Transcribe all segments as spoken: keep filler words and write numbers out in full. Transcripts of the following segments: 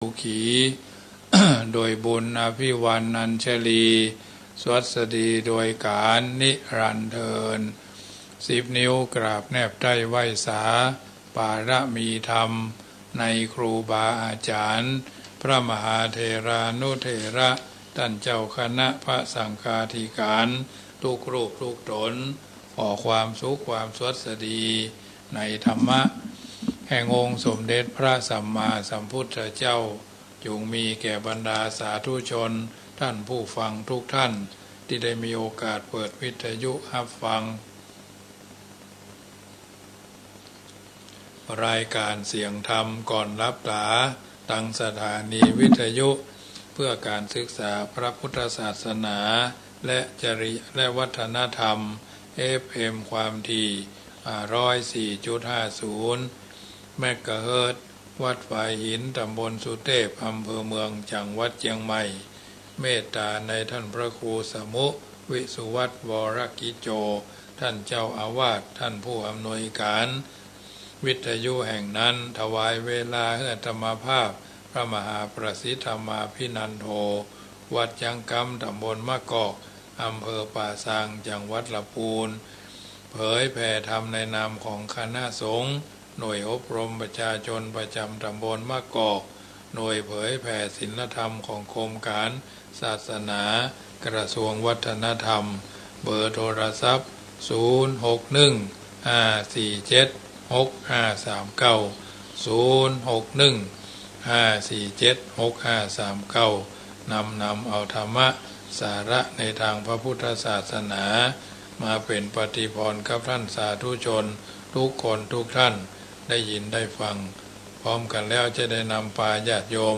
สุขี โดยบุญอภิวาทนัญชลี สวัสดีโดยกาลนิรันดร์เทอญ สิบนิ้วกราบแนบใต้ไหว้สา ปารมีธรรม ในครูบาอาจ๋ารย์ พระมหาเถรานุเถระ ต้านเจ้าคณะพระสังฆาธิการ ทุกรูปทุกต๋น ขอความสุขความสวัสดี ในธรรมะ แห่งองค์สมเด็จพระสัมมาสัมพุทธเจ้า จงมีแก่บรรดาสาธุชน ต้านผู้ฟังทุกท่าน ตี้ได้มีโอกาสเปิดวิทยุฮับฟัง รายก๋านเสียงธรรมก่อนหลับต๋า ตางสถานีวิทยุ เพื่อก๋านศึกษาพระพุทธศาสนา และจริ และวัฒนธรรม เอฟเอ็ม ความถี่ ห้าร้อยสี่จุดห้าศูนย์ เมกะเฮิรตซ์ วัดฝายหิน ต๋ำบลสุเตพ อำเภอเมือง จังหวัดเจียงใหม่ เมตต๋าในต้านพระครูสมุห์ วิสุวัฒน์ วรกิจโจ ต้านเจ้าอาวาส ต้านผู้อำนวยก๋าน วิทยุแห่งนั้น ถวายเวลาหื้ออาตมาภาพ พระมหาประสิทธิ์ธรรมาภินันโท วัดจ๊างกำ ต๋ำบลมะกอก อำเภอป่าซาง จังหวัดละปูน เผยแผ่ธรรมในนามของคณะสงฆ์ หน่วยอบรมประชาชนประจ๋ำต๋ำบลมะกอก หน่วยเผยแผ่ศีลธรรมของกรมก๋านศาสนา กระทรวงวัฒนธรรม เบอร์โทรศัพท์ ศูนย์หกหนึ่ง ห้าสี่เจ็ด หกห้าสามเก้า ศูนย์หกหนึ่ง ห้าสี่เจ็ด หกห้าสามเก้า นำ นำเอาธรรมะ สาระในตางพระพุทธศาสนา มาเป๋นปฏิพรกับต้านสาธุชน ทุกคนทุกท่าน ได้ยินได้ฟัง พร้อมกั๋นแล้วจะได้นำปาญาติโยม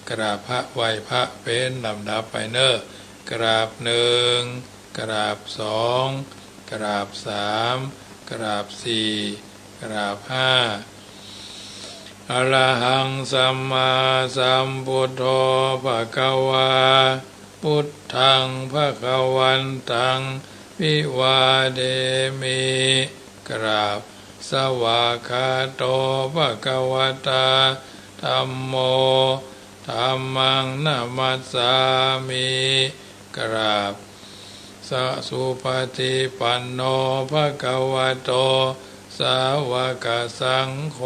กราบพระไหว้พระเป๋นลำดับไปเน่อ กราบหนึ่ง กราบสอง กราบสาม กราบสี่ กราบห้า อะระหังสัมมาสัมพุทโธ ภะคะวา พุทธัง ภะคะวันตัง อภิวาเทมิ กราบ สวากขาโต ภะคะวะตา ธัมโม ธัมมัง นะมัสสามิ กราบ สะ สุปฏิปันโน ภะคะวะโต สาวกสังโฆ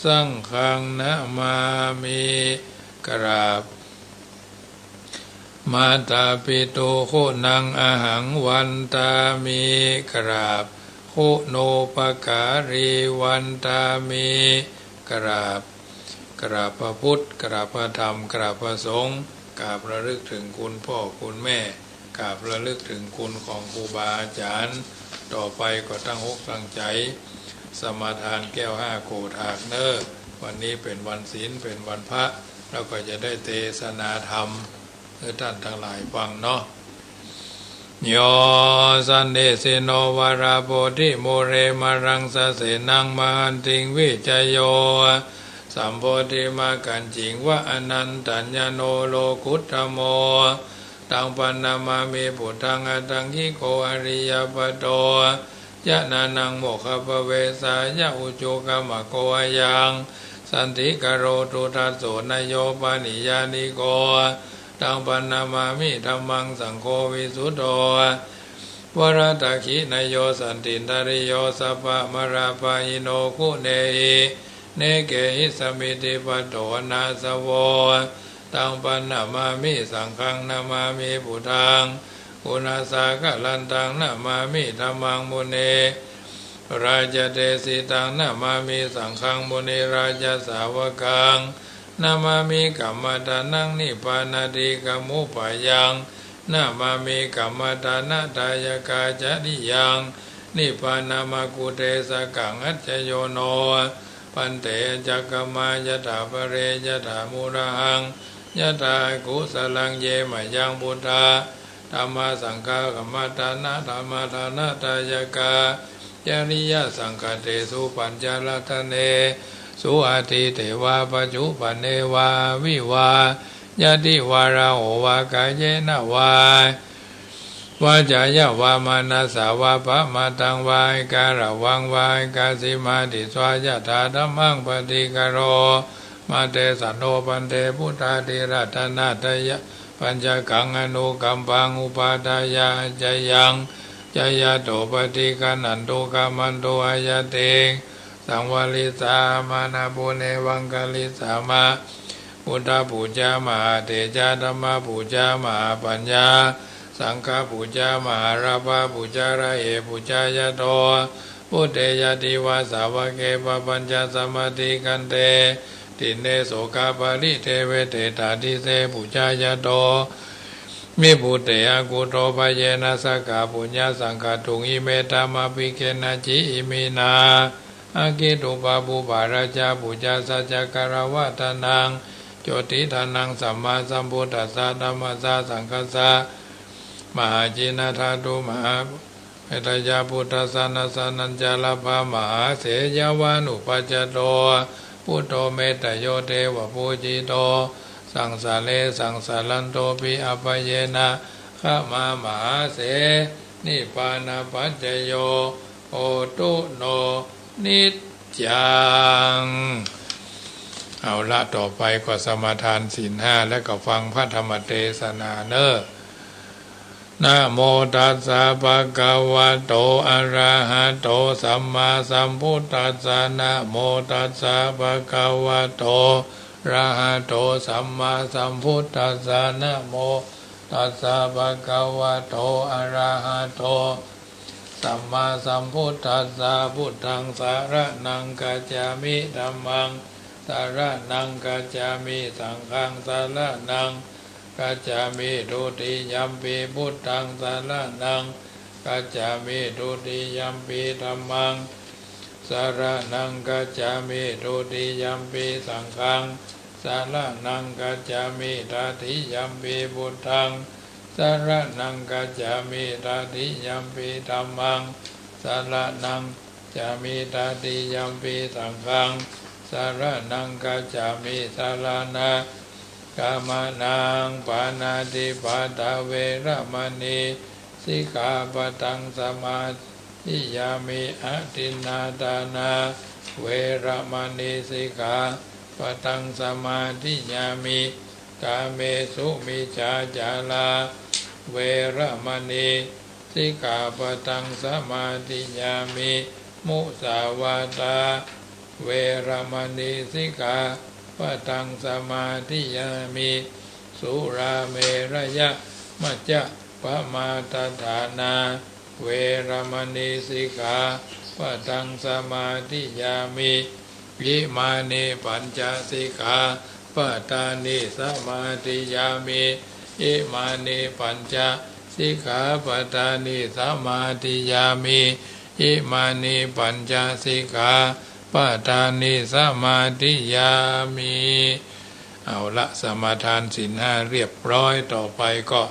สังฆัง นะมามิ กราบ มาตาปิตุคุณัง อะหัง วันตามิ กราบ คุณูปการี วันตามิ กราบ กราบพระพุทธ กราบพระธรรม กราบพระสงฆ์ กราบระลึกเถิงคุณพ่อคุณแม่ กราบระลึกเถิงคุณของครูบาอาจ๋ารย์ ต่อไปก็ตั้งอกตั้งใจ๋ สมาทานแก้วห้าโกฏฐากเน่อ วันนี้เป๋นวันศีล เป๋นวันพระ แล้วก็จะได้เตสนาธรรม หื้อต้านตังหลายฟังเนาะ โย สันนิสินโน วะระโพธิมูเล มะรังสะเสนัง มหันติง วิจโย สัมโพธิมักขัญญิง วะ อนันตัญญโณ โลกุตตโม ตัง ปัณณมามิ พุทธัง อัตถังคิโก อะริยปโต จะนะนัง โมคคัพพะเวสสายะ อุจุกัมมะโก อะยัง สันติกโร ตุทัสโส นะโย ปะนิยานิโก ตัง ปัณณมามิ ธัมมัง สังโฆ วิสุตโธ วะระตะขินะโย สันตินทะริโย สัพพะมะระปะหิโน กุเณหิ เนเกหิ สะมิทธิปัตโต อะนะสะโว ตัง ปัณณมามิ สังฆัง นะมามิ พุทธัง กุณาสะกะลันตัง นะมามิ ธัมมัง มุนี ราชเตสิตัง นะมามิ สังฆัง มุนีราชสาวกัง นะมามิ กัมมะทานัง นิพพานาทิกะมุปปะยัง นะมามิ กัมมะทานะทายกาจริยัง นิพพานะมะกุเทสกัง อัจฉโยโน ภันเต อัจฉะกะมะ ยะถาภะเร ยะถามูระหัง ยะถากุสะลัง เยมะยัง พุทธา ธัมมา สังฆา กัมมะทานะ ธัมมะทานะทายกา จริยะสังฆะเตสุ ปัญจะรัตเนสุ อะตีเตวา ปัจจุปันเนวา วิวา ยะติวา ราโหวา กาเยนะวา วาจายะวา มะนะสสะวา ปะมะทังวา เอกะระวังวา เอกะสิมาติสวา ยะถาธัมมัง ปะติกะโร มาเต สัตโต ภันเต พุทธาธิราชนาทยะ ปัญจขัง อนุกัมปัง อุปาทายะ อาชะยัง ชะยะโต ปะฏิกะหนันตุ กะมันตุ อะยะติง สังวะริสสา อามานะ ปุเณ วังคะริสสามะ พุทธปูจา มหาเถจา ธัมมปูจา มหาปัญญา สังฆปูจา มหาลาภปูจา ระเอปูจายะโต พุทเท ยะติวา สาวะเก ปะปัญจะ สะมาทิขันเต ทินเน โสกะปะริเทวะ เตตาทิเส ปูจายะโต วิภูเต อะกุโต ภะเยนะ สักขะปุญญะสังฆะตุง อิเม ธัมมาภิเกขะนะ จิ อิมินา อะคิตุปะปูปะราชาปูจา สัจจะกะละวะทานัง โจติทานัง สัมมาสัมพุทธัสสะ ธัมมัสสะ สังฆัสสะ มหาจินะ ทาตุ มหา เมตยะ พุทธัสสะ นะสะนัญจะ ละพะ มหาเสยะวานุปัจจโต พุทโธ เมตโย เทวะปูจิโต สังสาเร สังสารันโตปิ อะภะเยนะ ขะมา มหาเส นิพพานะปัจจโย โหตุ โน นิจจัง เอาละ ต่อไปก็สมาทานศีลห้า แล้วก็ฟังพระธรรมเตสนาเน่อ นะโมตัสสะ ภะคะวะโต อะระหะโต สัมมาสัมพุทธัสสะ นะโมตัสสะ ภะคะวะโต อะระหะโต สัมมาสัมพุทธัสสะ นะโมตัสสะ ภะคะวะโต อะระหะโต สัมมาสัมพุทธัสสะ พุทธัง สะระณัง คัจฉามิ ธัมมัง สะระณัง คัจฉามิ สังฆัง สะระณัง คัจฉามิ ทุติยัมปิ พุทธัง สะระณัง คัจฉามิ ทุติยัมปิ ธัมมัง สะระณัง คัจฉามิ ทุติยัมปิ สังฆัง สะระณัง คัจฉามิ ตติยัมปิ พุทธัง สะระณัง คัจฉามิ ตติยัมปิ ธัมมัง สะระณัง คัจฉามิ ตติยัมปิ สังฆัง สะระณัง คัจฉามิ สะระณะ กะมะนัง ปาณาติปาตา เวระมะณี สิกขาปะทัง สมาธิยามิ อะทินนาทานา เวระมะณี สิกขาปะทัง สมาธิยามิ กาเมสุมิจฉาจารา เวระมะณี สิกขาปะทัง สมาธิยามิ มุสาวาทา เวระมะณี สิกขาปะทัง สมาธิยามิ สุราเมระยะมัจจะปะมาทฐานา เวระมะณี สิกขาปะทัง สมาธิยามิ อิมานิปัญจสิกขาปะทานิ สมาธิยามิ อิมานิปัญจสิกขาปะทานิ สมาธิยามิ อิมานิปัญจสิกขาปะทานิ สมาธิยามิ เอาละ สมาทานศีลห้าเรียบร้อย ต่อไปก็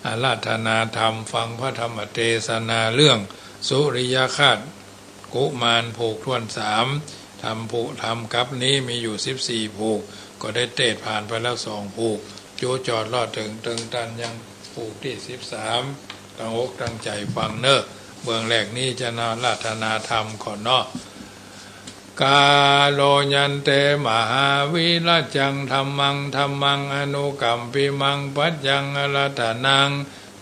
อาราธนาธรรม ฟังพระธรรมเตสนาเรื่องสุริยคราสกุมารผูกถ้วนสาม ธรรมผูก ธรรมกัปนี้มีอยู่สิบสี่ผูก ก็ได้เตสน์ผ่านไปแล้วสองผูก จุจอดรอดเถิงเติงตันยังผูกตี้สิบสาม ตั้งอกตั้งใจ๋ฟังเน่อ เบื้องแรกนี้จะอาราธนาธรรมก่อนเนาะ กาโลยันเต มหาวิรัจจัง ธัมมัง ธัมมัง อนุกัมปิมัง ปัจจัง อาราธนัง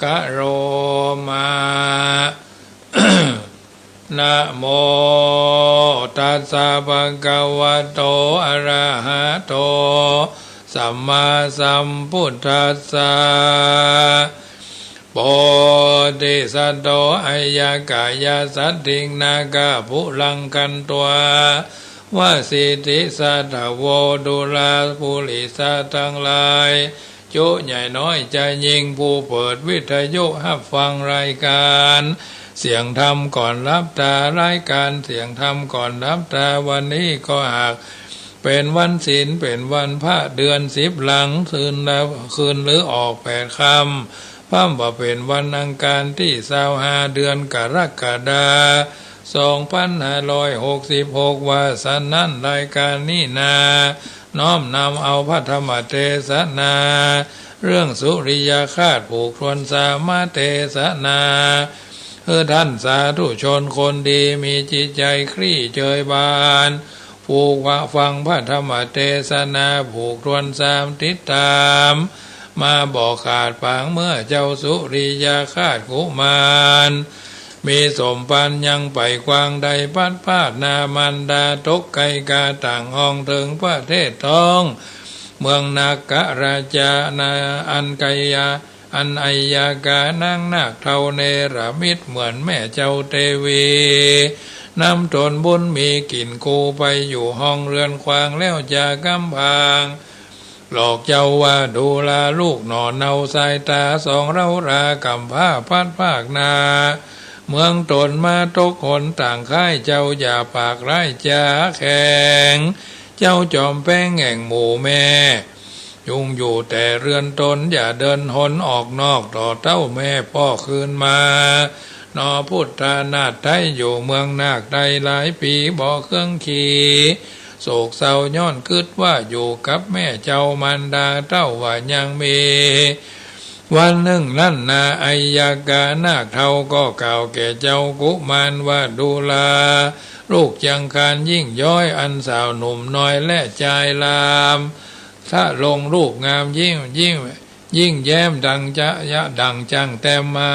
กะโรมะ นะโม ตัสสะ ภะคะวะโต อะระหะโต สัมมาสัมพุทธัสสะ โพธิสัตโต อัยยะกะยะสัตถิง นาคะภูรัง คันตวา วะสิทธิสาทะโว ดูราปุริสะตังหลาย จุใหญ่น้อยจะยิ่ง ผู้เปิดวิทยุฮับฟังรายก๋านเสียงธรรมก่อนหลับต๋า รายก๋านเสียงธรรมก่อนหลับต๋า วันนี้ก็หาก เป๋นวันศีล เป๋นวันพระ เดือนสิบหลัง คืนละ คืนหรือออกแปดค่ำ พร่ำว่าเป๋นวันอังคารตี้ซาวห้า เดือนกรกฎา สองพันห้าร้อยหกสิบหก ว่าสะนั้นรายก๋านนี้นา น้อมนำเอาพระธรรมเตสนา เรื่องสุริยคราสผูกถ้วนสามมาเตสนา หื้อท่านสาธุชนคนดี มีจิตใจ๋คลี่เจยบาน ผู้ฟังพระธรรมเตสนาผูกถ้วนสาม ติดต๋ามมาบ่ขาดปาง เมื่อเจ้าสุริยคราชกุมารมีสมปัญยังไปกว้าง ได้พลัดพรากนามารดา ตกไกลกาต่างห้อง เถิงประเทศต๊อง เมืองนาคราชนา อันไกลยา อันอัยยกานางนาคเฒ่าเนรมิตเหมือนแม่เจ้าเตวี นำต๋นบุญมีกิ๋นกูไปอยู่ห้องเฮือนควาง แล้วจาก๋ำพร้า หลอกเจ้าว่า ดูราลูกหน่อ เนาสายต๋าสองเฮารา ก๋ำพร้าพลัดพรากนา เมืองต๋นมาตกหนต่างค่าย เจ้าอย่าปากฮ้ายจ๋าแข็ง เจ้าจอมแป๊งแห่งหมู่แม่ ยุงอยู่แต่เฮือนต๋น อย่าเดินหนออกนอก ต่อเต้าแม่ป้อคืนมา หนอพุทธานาถไท้ อยู่เมืองนาคได้หลายปี๋ บ่เคืองขี้โศกเศร้า ย้อนกึ๊ดว่าอยู่กับแม่เจ้ามารดา เต้าว่ายังมี วันนึ่งนั้นนา อัยยกานาคเฒ่าก็กล่าวแก่เจ้ากุมารว่า ดูราลูกเจียงคานยิ่งย้อย อันสาวหนุ่มน้อยและจายราม ทะลงรูปงามยิ่ง ยิ่ง ยิ่งแย้มดังจะ ยะ ดังจั่งแต้มมา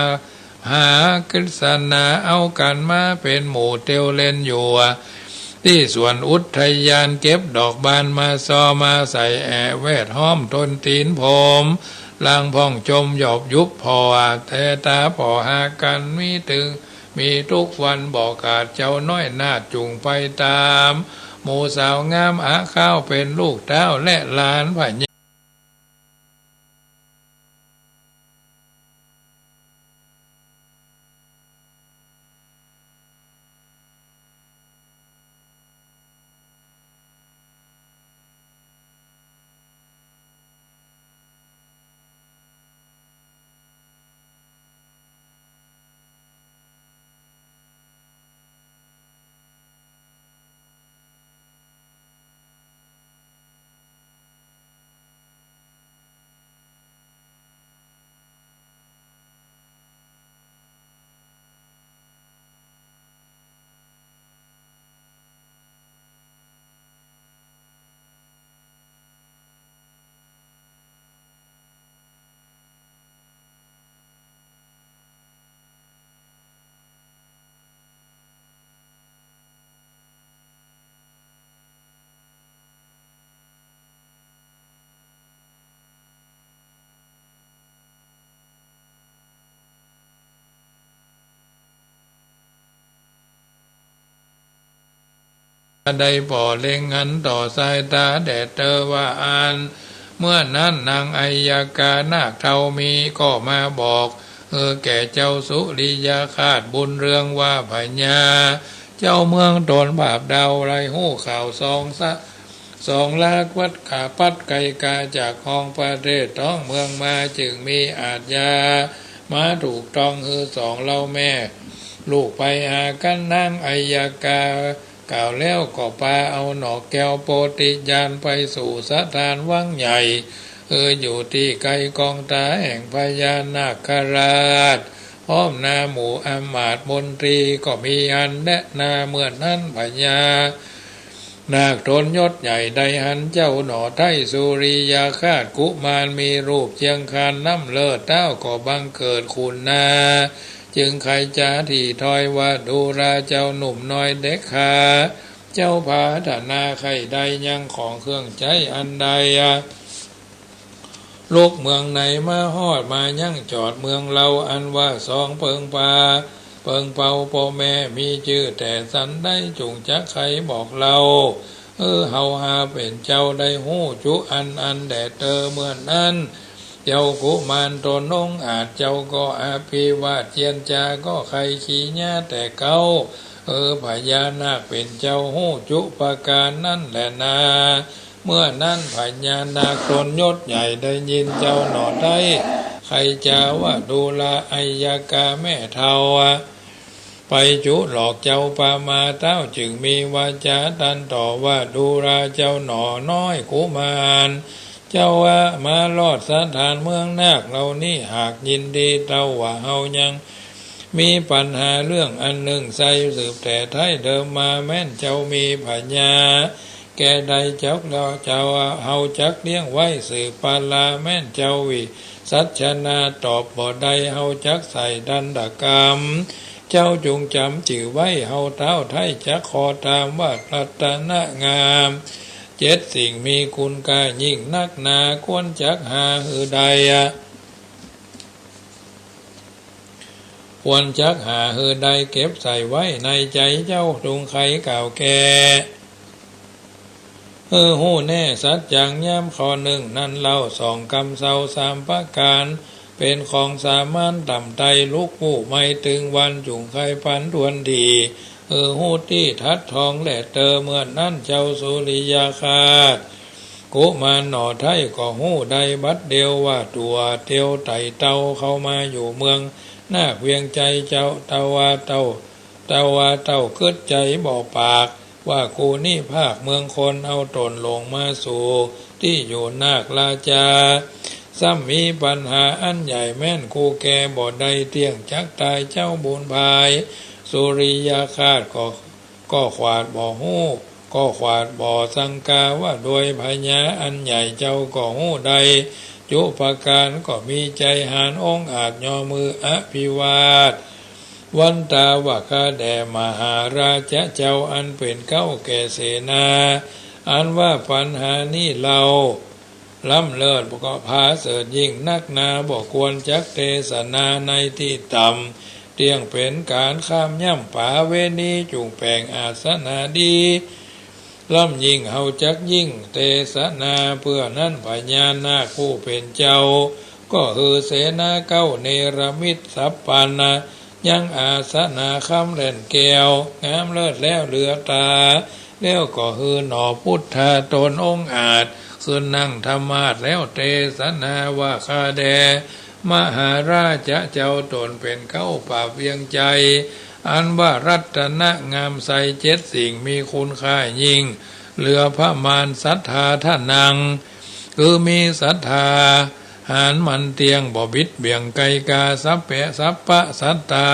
หากฤษณา เอากั๋นมาเป๋นหมู่เตียวเล่นอยู่ ตี้สวนอุทยาน เก็บดอกบานมาซอ มาใส่แอะแวดฮ้อม ต้นตี๋นผม ลางพ่องจมหยอบยุบผ่อ แต่ต๋าผ่อหากั๋นมีตึง มีทุกวันบ่ขาด เจ้าน้อยนาถจุ่งไปต๋าม หมู่สาวงามอาข้าว เป๋นลูกเต้าและหลานพญา ได้ผ่อเล็งหันต่อสายต๋าแด่เตอว่าอั้น เมื่อนั้นนางอัยยกานาคเฒ่ามีก็มาบอก เออ แก่เจ้าสุริยคราชบุญเรืองว่า พญาเจ้าเมืองต๋นบาปดาวได้ฮู้ข่าวสองสะ สองลาควัดขาปัดไกลกาจากห้องประเทศต๊องเมืองมา จึงมีอาชญามาถูกต้อง หื้อสองเฮาแม่ลูกไปหากั๋น นางอัยยกา กล่าวแล้วก็ปาเอาหน่อแก้วโพธิญาณไปสู่สถานวังใหญ่ เออ อยู่ตี้ไกลกองต๋าแห่งพญานาคราช พร้อมนาหมู่อำมาตย์มนตรีก็มีหั้นแล นาเมื่อนั้นพญานาคตนยศใหญ่ได้หันเจ้าหน่อไท้สุริยคราชกุมารมีรูปเจียงคานน้ำเลิศ เต้าก็บังเกิดขุนนา จึงใค่จะถี่ถ้อยว่า ดูราเจ้าหนุ่มน้อยเด็กข้าเจ้าผาถนาใค่ได้ยังของเครื่องใจ๊อันใด ลุกเมืองไหนมาฮอดมายังจอดเมืองเฮา อันว่าสองเปิงปา เปิงเปาป้อแม่มีจื้อแต่สันใด จุ่งจักใค่บอกเล่า เออ เฮาหาเป๋นเจ้าได้ฮู้จุอันอันแด่เตอ เมื่อนั้นเจ้ากุมารตนองอาจเจ้าก็อภิวาทเจียรจาก็ใค่ขี้หญ้าแต่เก๊า เออ พญานาคเป๋นเจ้าฮู้จุประก๋านนั้นแลนา เมื่อนั้นพญานาคตนยศใหญ่ได้ยินเจ้าหน่อไท้ใค่จะว่า ดูราอัยยกาแม่เฒ่า ไปจุหลอกเจ้าประมาท เต้าจึงมีวาจาตันต่อว่า ดูราเจ้าหน่อน้อยกุมาร เจ้าว่ามารอดสถานเมืองนาคเฮานี้ หากยินดีเต้าว่าเฮายัง มีปัญหาเรื่องอันนึ่งไส้สืบแต่ไท้เดิมมา แม้นเจ้ามีผญาแก่ใดจักเฮาจักเลี้ยงไว้สืบปาลา แม้นเจ้าวิสัชนาตอบบ่ได้ เฮาจักใส่ดันดกรรม เจ้าจุ่งจ๋ำจื้อไว้ เฮาต้าวไท้จักขอตามว่ารัตนงามเจ็ดสิ่งมีคุณค่ายิ่งนักหนา ควรจักหาหื้อใด ควรจักหาหื้อใดเก็บใส่ไว้ในใจ๋เจ้า จุ่งใค่กล่าวแก่หื้อฮู้แน่สัจจังยามข้อนึ่งนั้นเล่า สองกำเซาสามประก๋าน เป๋นของสามัญต่ำไต้ลุกฮู้ไม่ตึงวัน จุ่งใค่ปันถ้วนดี หื้อฮู้ตี้ทัดท้องแลเตอ เมื่อนั้นเจ้าสุริยคราชกุมารหน่อไท้ก็ฮู้ได้บัดเดียวว่าตั๋วเตียวไต่เต้าเข้ามาอยู่เมืองนาคเวียงไจ้เจ้า แต่ว่าเต้า แต่ว่าเต้ากึ๊ดใจ๋บ่ปากว่า กูนี้ภาคเมืองคนเอาต๋นลงมาสู่ตี้อยู่นาคราชา ซ้ำมีปัญหาอันใหญ่ แม้นกูแก่บ่ได้เตี้ยงจักต๋าย เจ้าบุญพายสุริยคราชก็ ก็ขวาดบ่ฮู้ ก็ขวาดบ่สังกาว่าโดยผญาอันใหญ่ เจ้าก็ฮู้ได้จุประก๋าน ก็มีใจ๋หาญองอาจยอมืออภิวาท วันตาว่าข้าแด่มหาราชเจ้าอันเป๋นเก๊าแก่เสนา อันว่าปัญหานี้เล่า ล้ำเลิศก็ผาเสริฐยิ่งนักหนา บ่ควรจักเตสนาในตี้ต่ำ เตี้ยงเป๋นก๋านข้ามย่ำป๋าเวณี จุ่งแป๋งอาสนะดี ล้ำยิ่งเฮาจักยิ่งเตสนา เปื้อนั้นพญานาคผู้เป๋นเจ้า ก็หื้อเสนาเก๊าเนรมิตสัพพัญญังอาสนะคำแล่นแก้ว งามเลิศแล้วเหลือต๋า แล้วก็หื้อหน่อพุทธาต๋นองอาจ ขึ้นนั่งธรรมาสน์แล้วเตสนาว่า ข้าแด่มหาราชเจ้าต๋นเป๋นเก๊าปราบเวียงไจ้ อันว่ารัตนงามไส้เจ็ดสิ่งมีคุณค่ายิ่งเหลือประมาณ สัตถาธนัง คือมีศรัทธาหาญมั่นเตี้ยง บ่บิดเบี่ยงไกลกา สัพเพ สัพพะสัตตา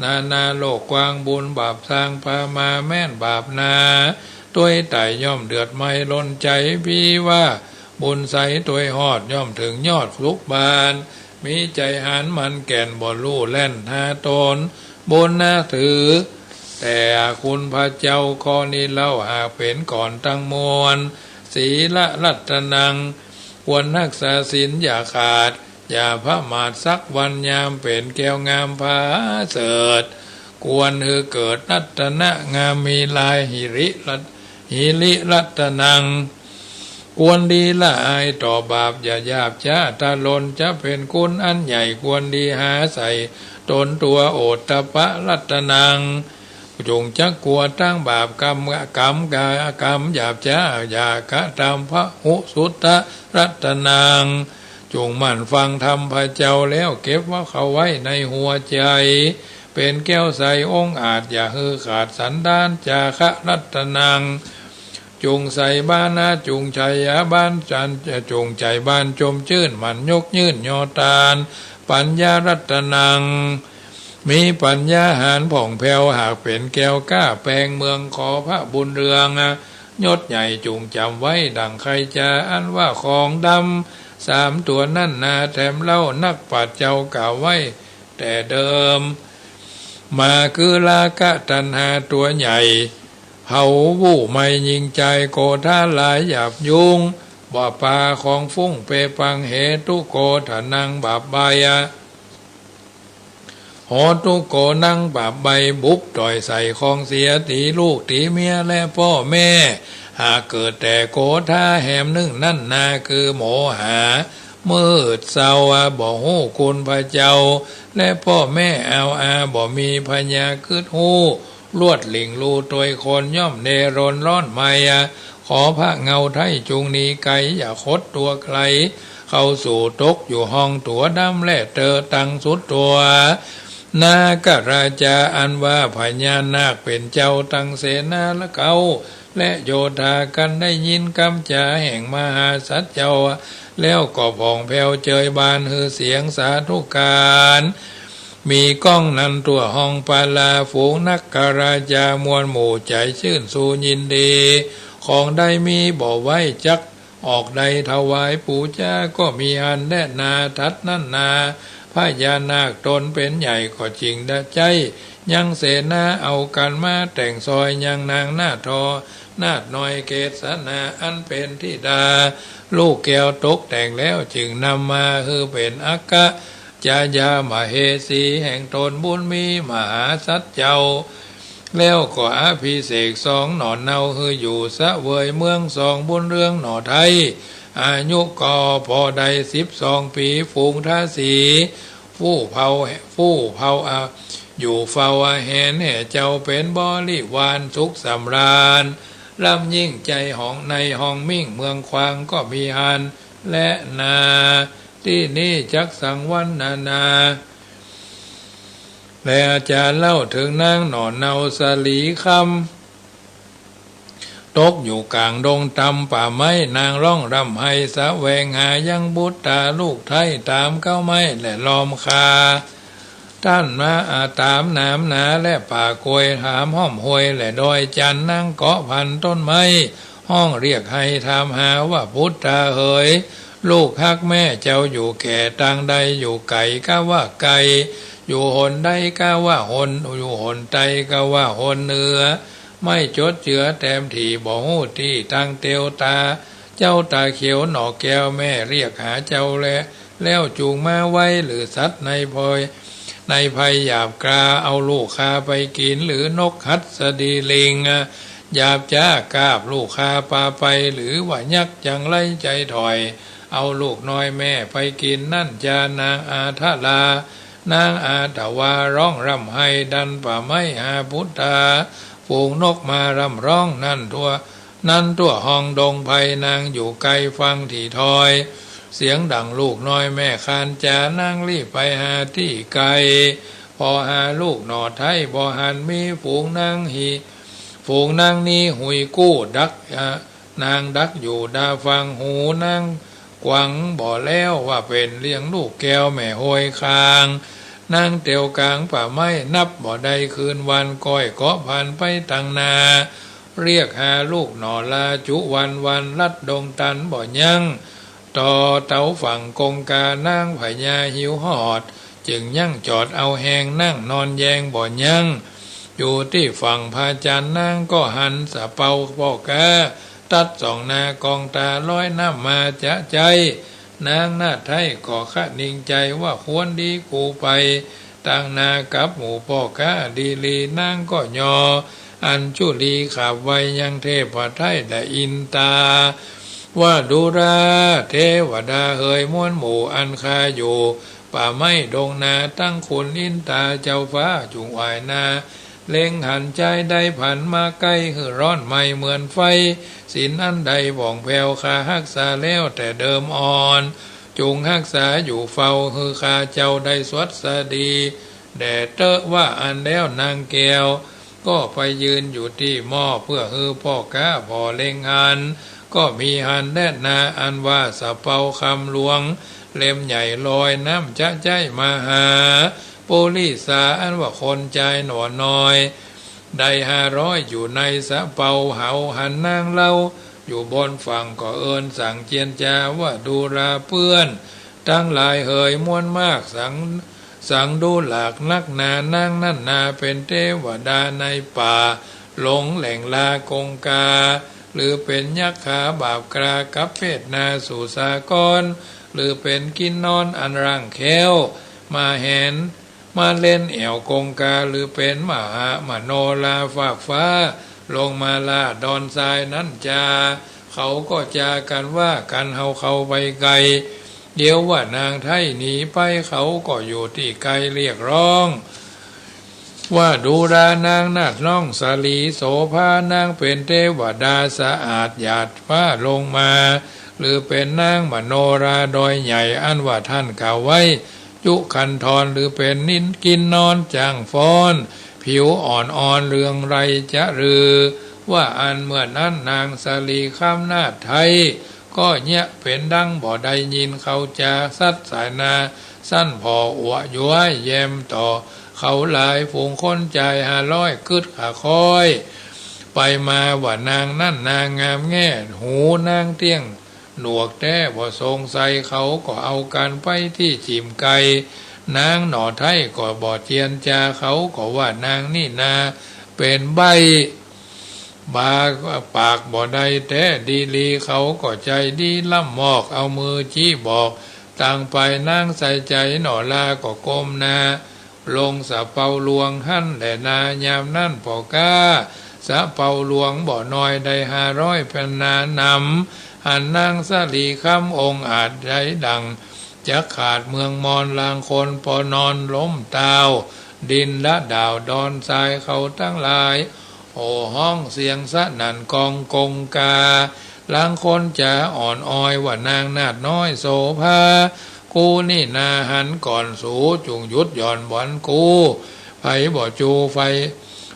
นานาโลกกว้าง บุญบาปสร้างปามา แม้นบาปหนา ตวยต๋ายย่อมเดือดไหม้ล้นไจ้ ผีว่าบุญไส้ตวยฮอด ย่อมเถิงยอดสุขบาน มีไจ้หาญมั่นแก่น บ่ลู่แล่นหาต๋น บุญนาถือ แต่คุณพระเจ้า ข้อนี้เล่าหากเป๋นก่อนตังมวล สีลรัตนัง ควรฮักษาศีลอย่าขาด อย่าประมาทสักวัน ยามเป๋นแก้วงามผาเสริฐ ควรหื้อเกิดรัตนงามมีหลาย หิริรัต หิริรัตนัง ควรดีละอายต่อบาป อย่าหยาบจ๊าตะหล่น จะเป๋นคุณอันใหญ่ ควรดีหาใส่ต๋นตั๋ว โอตตัปปรัตนัง จุ่งจักกั๋วตังบาปกรรม กรรม กรรมหยาบจ๊าอย่ากระทำ พหุสุตตรัตนัง จุ่งหมั่นฟังธรรมพระเจ้าแล้วเก็บว่าเข้าไว้ในหัวไจ้ เป๋นแก้วใสองอาจ อย่าหื้อขาดสันดาน จาคะรัตนัง จุ่งใส่บานะ จุ่งใส่บานจัน จุ่งใส่บานจมจื้น หมั่นยกยื่นยอตาน ปัญญารัตนัง มีปัญญาหาญผ่องแผ้ว หากเป๋นแก้วกล้าแปงเมือง ขอพระบุญเรืองยศใหญ่ จุ่งจ๋ำไว้ดั่งใค่จา อันว่าของดำสามตั๋วนั้นนา แถมเล่านักปราชญ์เจ้ากล่าวไว้ แต่เดิมมา คือราคะตัณหาตั๋วใหญ่ เผาบู้ไหม้ยิ่งไจ้ โกธาหลายหยาบยุ้ง บ่ปาของฟุ้งเปปัง เหตุโกธนัง บาปใบ้ โหตุโกนัง บาปใบ้ บุบต่อยใส่ของเสีย ตี๋ลูกตี๋เมียและป้อแม่ หากเกิดแต่โกธาแหมนึ่งนั้นนา คือโมหะ มืดเศร้า บ่ฮู้คุณพระเจ้า และป้อแม่เอาอา บ่มีผญากึ๊ดฮู้ ลวดหลิ่งลู่ตวยคน ย่อมเนรนร้อนไหม้ ขอพระเงาไท้จุ่งหนีไก๋ อย่าขดตั๋วใคร่ เข้าสู่ตกอยู่ห้องตั๋วดำแลเตอ ตังสุดตั๋ว นาคราชา อันว่าพญานาคเป๋นเจ้าตังเสนาเก๊า และโยธา กันได้ยินกำจ๋าแห่งมหาสัตว์เจ้า แล้วก็ผ่องแผ้วเจยบาน หื้อเสียงสาธุการ มีก้องนั้นตั๋วฮองปาลา ฝูงนักการาจามวลหมู่ ใจ๋จื้นซูยินดี ของได้มีบ่ไหว้จัก ออกได้ถวายปู๋จา ก็มีหั้นแลนา ถัดนั้นนา พญานาคต๋นเป๋นใหญ่ ก็จึงได้ใจ๊ยังเสนา เอากั๋นมาแต่งซอย ยังนางนาฏทอ นาฏน้อยเกสนา อันเป๋นธิดา ลูกแก้วตกแต่งแล้ว จึงนำมาหื้อเป๋นอัคคจายามเหสี แห่งต๋นบุญมีมหาสัตว์เจ้า แล้วก็อภิเษกสองหน่อเนา หื้ออยู่เสวยเมืองสองบุญเรืองหน่อไทย อายุก็ปอได้สิบสองปี๋ ฝูงทาสี ผู้เผ่า ผู้เผ่าอา อยู่เฝ้าอาแหนแห่เจ้า เป๋นบริวารสุขสำราญ ล้ำยิ่งใจ๋หองในหองมิ่งเมืองขวาง ก็มีหั้นแลนา ตี้นี้จักสังวรรณนา และอาจารย์เล่าเถิงนางหน่อเนาสาลีคำ ตกอยู่ก๋างดงตำป่าไม้ นางฮ้องร่ำไห้เสวงหายังบุตราลูกไท้ ต๋ามเก๊าไม้และลอมคา ต้านมาอาต๋ามหนามหนา และป่ากล้วยหามห้อมห้วย และดอยจันทน์ นางเกาะพันต้นไม้ ฮ้องเรียกไห้ถามหาว่า บุตราเหย ลูกฮักแม่เจ้าอยู่แก่ตางใด อยู่ไก๋กาว่าไก๋ อยู่หนใดกาว่าหน อยู่หนใต้กาว่าหนเหนือ ไม้จดเจือแตมถี่ บ่ฮู้ตี้ตางเตียวตา เจ้าต๋าเขียวหน่อแก้ว แม่เรียกหาเจ้าแล แล้วจูงมาไว้ หรือสัตว์ในพอย ในภัยหยาบกล้า เอาลูกข้าไปกิ๋น หรือนกหัสดีลิง หยาบจ๊ากาบลูกข้าปาไป หรือว่ายักษ์จั่งไร้ใจ๋ถอย เอาลูกน้อยแม่ไปกิ๋น นั้นจานางอาทะลา นางอาทะวาฮ้องร่ำไห้ดันป่าไม้หาบุตรา ฝูงนกมาร่ำฮ้องนั้นทั่ว นั้นทั่วห้องดงไพร นางอยู่ไก๋ฟังถี่ถอย เสียงดั่งลูกน้อยแม่คลานจ๋า นางรีบไปหาตี้ไก๋ ผ่อหาลูกหน่อไท้บ่หันมี ฝูงนางฮี ฝูงนางนี้หุยกู้ดัก นางดักอยู่ดาฟัง หูนางกวังบ่แล้ว ว่าเป๋นเลี้ยงลูกแก้วแม่ห้วยคาง นางเตียวก๋างป่าไม้นับบ่ได้คืนวัน ก้อยเกาะพันไปตางหน้า เรียกหาลูกหน่อลาจุวันวัน ลัดดงตันบ่ยั้ง ต่อเต๋าฝั่งกงกา นางพญาหิวฮอด จึงยั้งจอดเอาแฮง นั่งนอนแยงบ่ยั้ง อยู่ตี้ฝั่งผาจันทน์ นางก็หันสะเปาป้อก๊า ตัดส่องหน้ากองต๋า ลอยน้ำมาจะใจ๊ นางนาฏไท้ก็คะนิงใจ๋ ว่าควรดีกูไป ตางหน้ากับหมู่ป้อก๊าดีลี นางก็ยออัญจุลีขาบไหว้ยังเทพไท้และอินตา ว่าดูราเทวดาเหย มวลหมู่อันข้าอยู่ป่าไม้ดงนา ตังคุณอินตาเจ้าฟ้าจุ่งไหว้นา เล็งหันจายได้ผันมาใก้ หื้อร้อนไหม้เหมือนไฟ ศีลอันใดบ่องแผ้วข้าฮักษาแล้วแต่เดิมอ่อน จุ่งฮักษาอยู่เฝ้า หื้อข้าเจ้าได้สวัสดี แด่เต๊อะ ว่าอั้นแล้วนางแก้ว ก็ไปยืนอยู่ตี้หม้อ เปื้อหื้อป้อก๊าผ่อเล็งหัน ก็มีหันแลนา อันว่าสะเปาคำหลวง เล่มใหญ่ลอยน้ำจะใจ๊มาหา ปุริสา อันว่าคนจายหน่อน้อย ได้ห้าร้อยอยู่ในสะเปา เหาหันนางเล่า อยู่บนฝั่งก็เอิ้นสั่งเจียรจา ว่าดูราเปื้อนตังหลายเหย มวลมากสัง สังดูหลากนักหนา นางนั้นนาเป๋นเตวดาในป่า หลงแหล่งลากงกา หรือเป๋นยักขาบาปกรา กับเวทนาสู่สากร หรือเป๋นกินนอนอันร่างแค้ว มาแหน มาเล่นแอ่วกงกา หรือเป๋นมหามโนราฟากฟ้า ลงมาล่าดอนทรายนั้นจา เขาก็จากั๋นว่า กั๋นเฮาเข้าไปไก๋ เดี๋ยวว่านางไท้หนีไป เขาก็อยู่ตี้ไก๋เรียกฮ้อง ว่าดูรานางนาฏน้องสาลีโสภา นางเป๋นเตวดาสะอาดหยาดฟ้าลงมา หรือเป๋นนางมโนราดอยใหญ่ อันว่าท่านกล่าวไว้ จุคันธร หรือเป๋นนินกินนอนจ้างฟ้อน ผิวอ่อนๆ เรืองไรจะรือ ว่าอั้นเมื่อนั้นนางสาลีคำนาฏไท้ ก็เยียะเป๋นดังบ่ได้ยินเขาจา สัตว์สายนาสั้นผ่ออัวย้วยแยมต่อเขาหลาย ฝูงคนจายห้าร้อยกึ๊ดขาค้อยไปมา ว่านางนั้นนางงามแง่ หูนางเตี้ยงหนวกแต๊ บ่สงสัยเขาก็เอากั๋นไปตี้จิ่มไกล นางหน่อไท้ก็บ่เจียนจา เขาก็ว่านางนี่นาเป๋นใบ้ บาปากบ่ได้แต๊ดีหลี เขาก็ใจ๋ดีล้ำมอก เอามือจี๊บอกตางไป นางใส่ใจ๋หน่อลาก็ก้มหน้าลงสะเปาหลวงหั้นแหละนา ยามนั้นป้อก๊าสะเปาหลวงบ่น้อย ได้ห้าร้อยเป๋นนานำ หันนางสะหลีคำองอาจใจ๋ดั่งจักขาดเมืองมอน ลางคนปอนอนล้มตาว ดินละดาวดอนทราย เขาตังหลาย โห่ฮ้องเสียงสนั่นกองกงกา ลางคนจาอ่อนอ้อย ว่านางนาฏน้อยโสภา กูนี่นาหันก่อน สูจุ่งหยุดหย่อนบ่อนกู ใผบ่จูใผ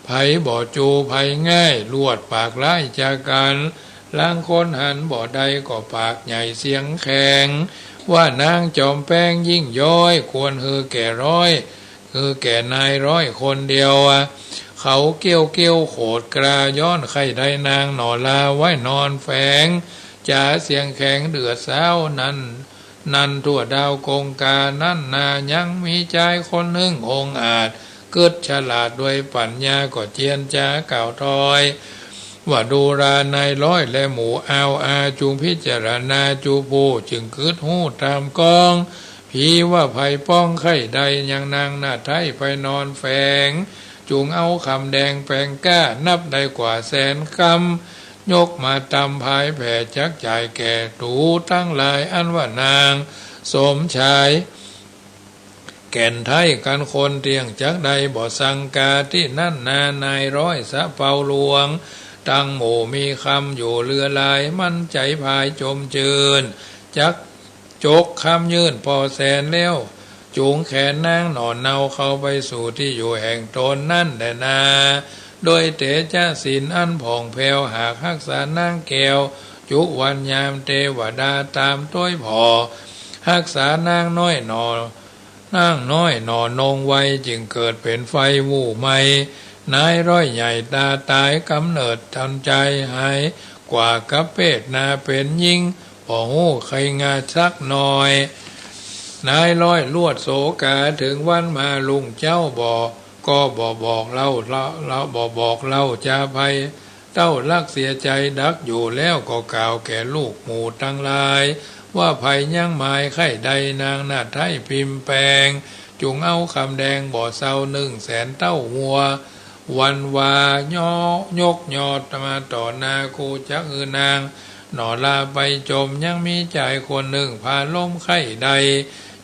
ใผบ่จูใผง่าย ลวดปากร้ายจากั๋น ลางคนหันบ่ได้ก็ปากใหญ่เสียงแข็ง ว่านางจอมแป๊งยิ่งย้อย ควรหื้อแก่ร้อย คือแก่นายร้อยคนเดียว เขาเกี้ยวเกี้ยวโขดกล้า ย้อนใค่ได้นางหน่อลา ไว้นอนแฝง จ๋าเสียงแข็งเดือดซ้าวนั้น นั้นทั่วดาวกงกา นั้นนายังมีจายคนนึ่งองอาจ กึ๊ดฉลาดด้วยปั๋ญญา ก็เจียนจากล่าวถอย ว่าดูรานายร้อยและหมู่อาวอา จุ่งพิจารณาจูผู้ จึ่งกึ๊ดฮู้ต๋ามกอง ผีว่าใผป้องใค่ได้ยังนางนาฏไท้ไปนอนแฝง จุ่งเอาคำแดงแป๋งก้า นับได้กว่าแสนกำ ยกมาตำผายแผ่ จักจ่ายแก่ตูตังหลาย อันว่านางสมชาย แก่นไท้กั๋นคนเตี้ยง จักได้บ่สังกา ตี้นั้นนานายร้อยสะเปาหลวง ตังหมู่มีคำอยู่เหลือหลาย มันใจ๋ผายจมจื้น จัก จกคำยื่นป้อแสนแล้ว จูงแขนนางหน่อเนาเข้าไปสู่ตี้อยู่แห่งต๋นนั้นแหละนา โดยเตจ๊ะศีลอันผ่องแผ้ว หากฮักษานางแก้ว จุวันยามเตวดาต๋ามตวยผ่อ ฮักษานางน้อยหน่อ นางน้อยหน่อนงไว จึ่งเกิดเป๋นไฟวู่ไหม้ นายร้อยใหญ่ต๋าต๋าย ก๋ำเนิดตันจายหาย กว่ากับเพศนาเป๋นญิง บ่ฮู้ใค่งาสักหน่อย นายร้อยลวดโศกา เถิงวันมารุ่งเจ๊าบ่ ก็บ่บอกเล่า เล่า บ่บอกเล่าจาใผ เต้าฮักเสียใจ๋ดักอยู่ แล้วก็กล่าวแก่ลูกหมู่ตังหลาย ว่าใผยังหมายใค่ได้นางนาฏไท้พิมพ์แป๋ง จุ่งเอาคำแดงบ่เซานึ่งแสนเต้าหัว วันวา ยก ยกยอมาต่อหน้า กูจักหื้อนางหน่อลาไปจม ยังมีจายคนนึ่งผาลมใค่ได้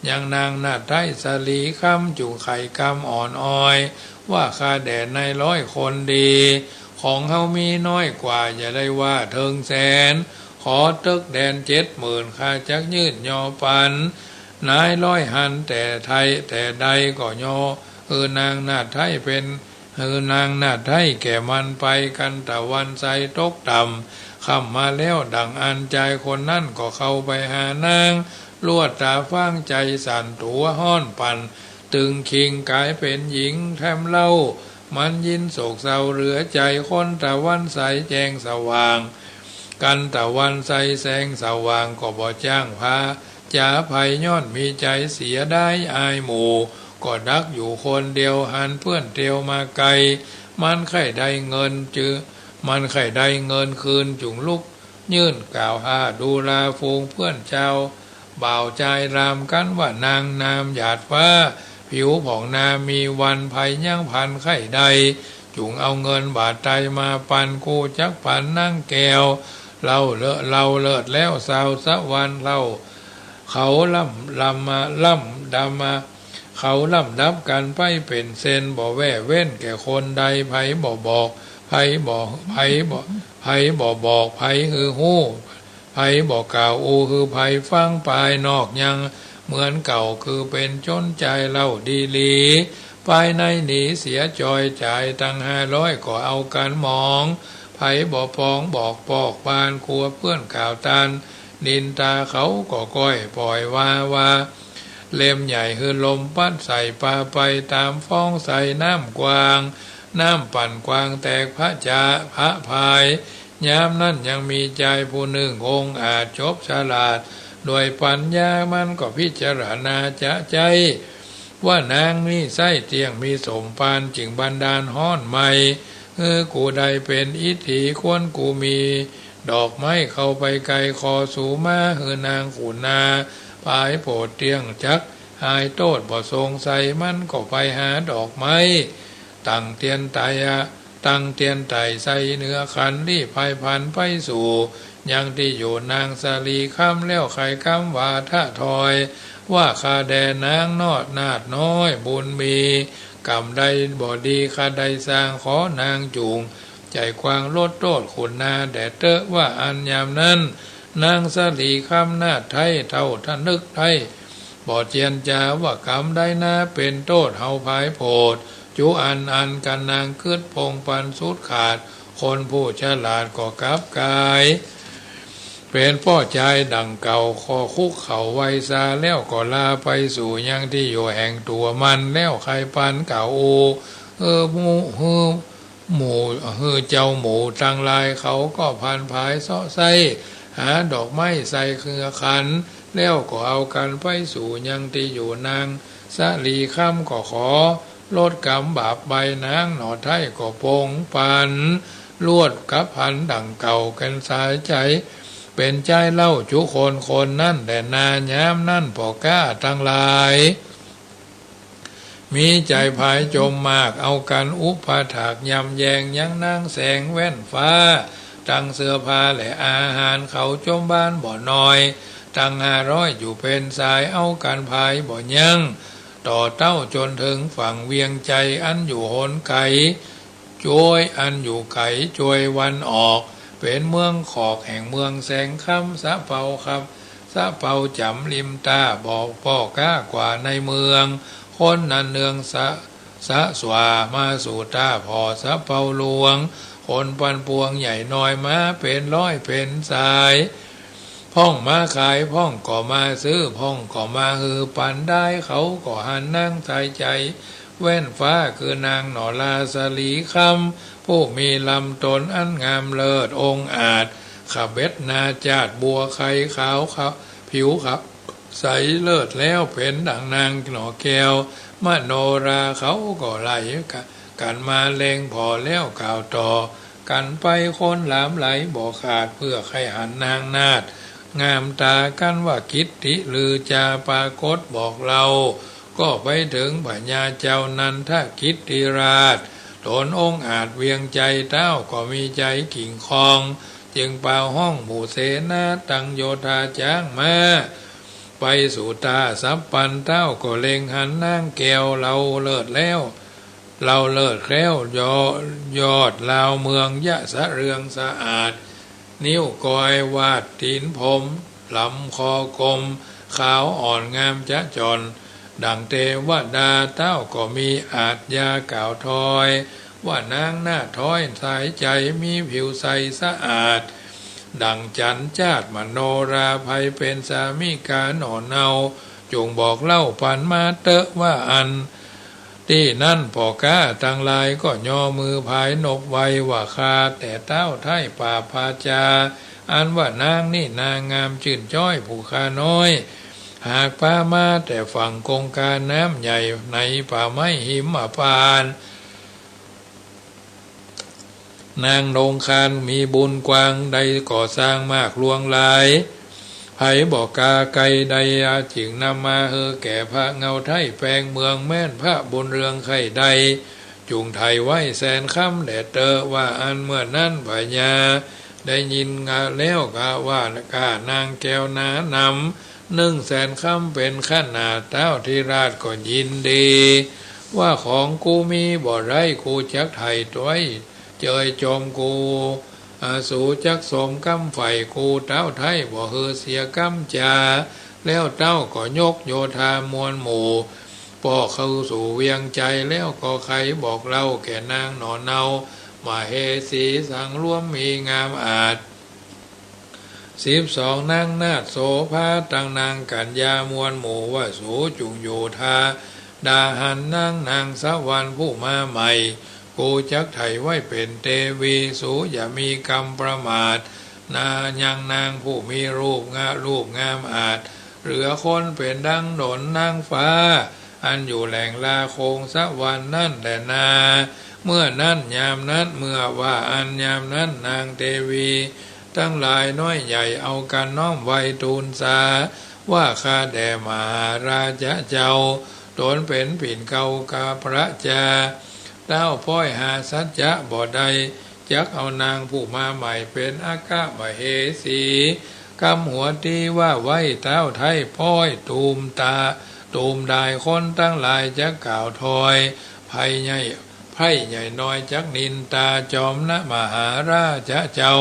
ยังนางนาฏไท้สะหลีคำ จุ่งไขกำอ่อนอ้อย ว่าข้าแด่นายร้อยคนดี ของเฮามีน้อยกว่า อย่าได้ว่าเถิงแสน ขอเต๊กแดนเจ็ดหมื่น ข้าจักยื่นยอปั๋น นายร้อยหันแต่ไท้แต่ใดก็ยอ หื้อนางนาฏไท้เป๋น หื้อนางนาฏไท้แก่มันไป กันตะวันใสตกต่ำ ค่ำมาแล้วดั่งอั้น จายคนนั้นก็เข้าไปหานาง ลวดต๋าฟางใจ๋สั่นตั๋วฮ้อนปั่น ตึงคิงก๋ายเป๋นหญิงแท้มเล่า มันยินโศกเศร้าเหลือใจ๋ คนตะวันใสแจ้งสว่าง กันตะวันใสแสงสว่าง ก็บ่จ้างผาจ๋าใผ ย้อนมีใจ๋เสียดายอายหมู่ ก็ดักอยู่คนเดียว หันเปื้อนเตียวมาไกล มันใค่ได้เงินจื้อ มันใค่ได้เงินคืน จุ่งลุก ยื่นกล่าวหาดูราฝูงเปื้อนเจ้า บ่าวจายรามกั๋นว่านางนามหยาดฟ้า ผิวผ่องนามีวัน ใผยังผันใค่ได้ จุ่งเอาเงินบาทไตมาปัน กูจักปันนางแก้ว เล่าเลอะ เล่าเลิศแล้วสาวสะหวันเล่า เขาล่ำ ล่ำมา ล่ำดำมา เขาล่ำดับกั๋นไปเป๋นเส้น บ่แว่เว้นแก่คนใด ใผบ่บอก ใผบ่ ใผบ่ ใผบ่บอก ใผหื้อฮู้ ใผบ่กล่าวอู้ หื้อใผฟัง ปายนอกยังเหมือนเก่า คือเป๋นจนจายเล่าดีหลี ปายในหนีเสียจอย จายตังห้าร้อยก็เอากั๋นหมอง ใผบ่ปองบอกปอกปาน กลัวเปื้อนกล่าวตาน นินตาเขาก็ก้อยป่อยวาว่า เล็มใหญ่หื้อลมปั๊ดใส่ปาไป ต๋ามฟ้องใส่น้ำกว้าง น้ำปั่นกว้างแตกพระจาพระพาย ยามนั้นยังมีจายผู้นึ่งองอาจจบฉลาด ด้วยปัญญามันก็พิจารณาจะใจ๊ ว่านางนี้ใช่เตี้ยงมีสมภาร จึงบันดาลฮ้อนไหม้ หื้อกูได้เป๋นอิทธิ ควรกูมีดอกไม้เข้าไปไกล ขอสูมาหื้อนางขุนนา ผายโผดเตี้ยงจักหายโต้ษ บ่สงสัยมันก็ไปหาดอกไม้ ตั้งเตียนไต่อะ ตั้งเตียนไต่ใส่เหนือขัน รีบผายพลันไปสู่ยังตี้อยู่นางสะหลีคำ แล้วไขกำว่าถ้าถอย ว่าข้าแด่นางนอดนาฏน้อยบุญมี กรรมใดบ่ดีข้าได้สร้าง ขอนางจุ่งใจ๋กว้างลดโต้ษขุนนาแด่เต๊อะ ว่าอั้นยามนั้น นางสะหลีคำนาฏไท้เฒ่าทะนึกได้ บ่เจียนจาว่ากรรมใดนาเป๋นโต้ษ เฮาผายโผดจุอันอัน กั๋นนางกึ๊ดปงปันสุดขาด คนผู้ฉลาดก็กลับกายเป๋นป้อจายดั่งเก่า ก็คุกเข่าไหว้สา แล้วก็ลาไปสู่ยังตี้อยู่แห่งตั๋วมัน แล้วไขปันกล่าวอู้ เออ หมู่ หื้อ หมู่ หื้อเจ้าหมู่ตังหลาย เขาก็พลันผายเซาะใส้หาดอกไม้ใส่เหนือขัน แล้วก็เอากั๋นไปสู่ยังตี้อยู่นางสะหลีคำ ก็ขอลดกรรมบาปใบ้นางหน่อไท้ ก็ปงปันลวดกับพลันดั่งเก่า กั๋นสายใจ๋เป๋นจายเล่าจุคนคนนั้นแด่นา ยามนั้นป้อก๊าตังหลาย มีใจ๋ผายจ๋มมาก เอากั๋นอุปถากยำแยงยังนางแสงแว่นฟ้า ตังเสื้อผ้าและอาหาร เขาจ๋มบ้านบ่น้อย ตังห้าร้อยอยู่เป๋นสาย เอากั๋นผายบ่ยั้ง ต่อเต้าจ๋นเถิงฝั่งเวียงใจ๋ อันอยู่หนไก๋ จ้วย อันอยู่ไก๋จ้วยวันออก เป๋นเมืองขอกแห่งเมืองแสงคำ สะเปาครับ สะเปาจ๋ำริมต้า บ่อป้อก๊ากว่าในเมือง คนนั้นเนืองสะ สะสว่ามาสู่ต้าผ่อสะเปาหลวง คนปันปวงใหญ่น้อยมาเป๋นร้อยเป๋นสาย พ่องมาขาย พ่องก็มาซื้อ พ่องก็มาหื้อปันได้ เขาก็หันนางสายใจ๋แว่นฟ้า คือนางหน่อลาสะหลีคำ ผู้มีลำตนอันงามเลิศองอาจ ขเบ็ดนาจาดบัวไข่ขาวขาว ผิวขาวใสเลิศแล้ว เป๋นดั่งนางหน่อแก้วมโนรา เขาก็ไหลกั๋นมาเล็งผ่อ แล้วกล่าวต่อกั๋นไปคนหลามไหลบ่ขาด เพื่อใค่หันนางนาฏงามตา กั๋นว่ากิตติลือจาปรากฏบอกเล่า ก็ไปเถิงพญาเจ้านันทกิตติราช ต๋นองอาจเวียงใจ๋ เต้าก็มีใจ๋กิ่งคอง จึงเป่าฮ้องหมู่เสนา ตังโยธาจ๊างม้า ไปสู่ต้าสัพพัน เต้าก็เล็งหันนางแก้วเล่าเลิศแล้ว เล่าเลิศแคล้ว ยอ ยอดลาวเมืองยะสะเรืองสะอาด นิ้วก้อยวาดตี๋นพรหม ลำคอกลม ขาวอ่อนงามจะจ่อน ดั่งเตวดา เต้าก็มีอาชญากล่าวถอย ว่านางนาฏถ้อยสายใจ๋ มีผิวใสสะอาด ดั่งจั๋นจาดมโนรา ใผเป๋นสามิกาหน่อเนา จุ่งบอกเล่าปันมาเต๊อะ ว่าอั้น ตี้นั้นป้อก๊าตังหลายก็ยอมือผายนบไหว้ ว่าข้าแต่เต้าไท้ปราบพาจา อันว่านางนี้นางงามจื้นจ้อยผู้ข้าน้อย หากปามาแต่ฝั่งกงกาน้ำใหญ่ ในป่าไม้หิมพานต์ นางนงคานมีบุญกว้าง ได้ก่อสร้างมากหลวงหลาย ใผบ่กาไกลได้ จึงนำมาหื้อแก่พระเงาไท้แปงเมือง แม้นพระบุญเรืองใค่ได้ จุ่งไถ่ไว้แสนคำแด่เต๊อะ ว่าอั้น เมื่อนั้นพญาได้ยินแล้วกล่าวว่า ข้านางแก้วหนานำ นึ่งแสนคำเป๋นขนาด เต้าธิราชก็ยินดี ว่าของกูมีบ่ไร้ กูจักไถ่ตวยเจยจม กู อาสูจักสมกำใฝ่ กูเต้าไท้บ่หื้อเสียกำจา แล้วเต้าก็ยกโยธามวลหมู่ ป้อเข้าสู่เวียงใจ๋ แล้วก็ไขบอกเล่าแก่นางหน่อเนา มเหสีสังรวมมีงามอาจ สิบสอง นางนาถโสภา ตังนางกัญญามวลหมู่ ว่าสูจุ่งอยู่ทาดาหารนาง นางสะหวันผู้มาใหม่ กูจักไถ่ไว้เป๋นเตวี สูอย่ามีกำประมาทนา ยังนางผู้มีรูปงะ รูปงามอาจ เหลือคนเป๋นดังดนนางฟ้า อันอยู่แหล่งลาโคงสะหวันนั้นแลนา เมื่อนั้นยามนั้น เมื่อว่าอันยามนั้น นางเตวีตังหลายน้อยใหญ่ เอากั๋นน้อมไหว้ทูลสา ว่าข้าแด่มหาราชะเจ้า ต๋นเป๋นปิ่นเกล้าข้าพระจา เต้าป๊อยหาสัจจะบ่ได้ จักเอานางผู้มาใหม่เป๋นอัคคมเหสี กำหัวตี้ว่าไว้เต้าไท้ป๊อย ตูมตา ตูมดายคนตังหลายจักกล่าวถอย ไพร่ใหญ่ ไพร่ใหญ่น้อยจักนินตา จอมนะมหาราชะเจ้า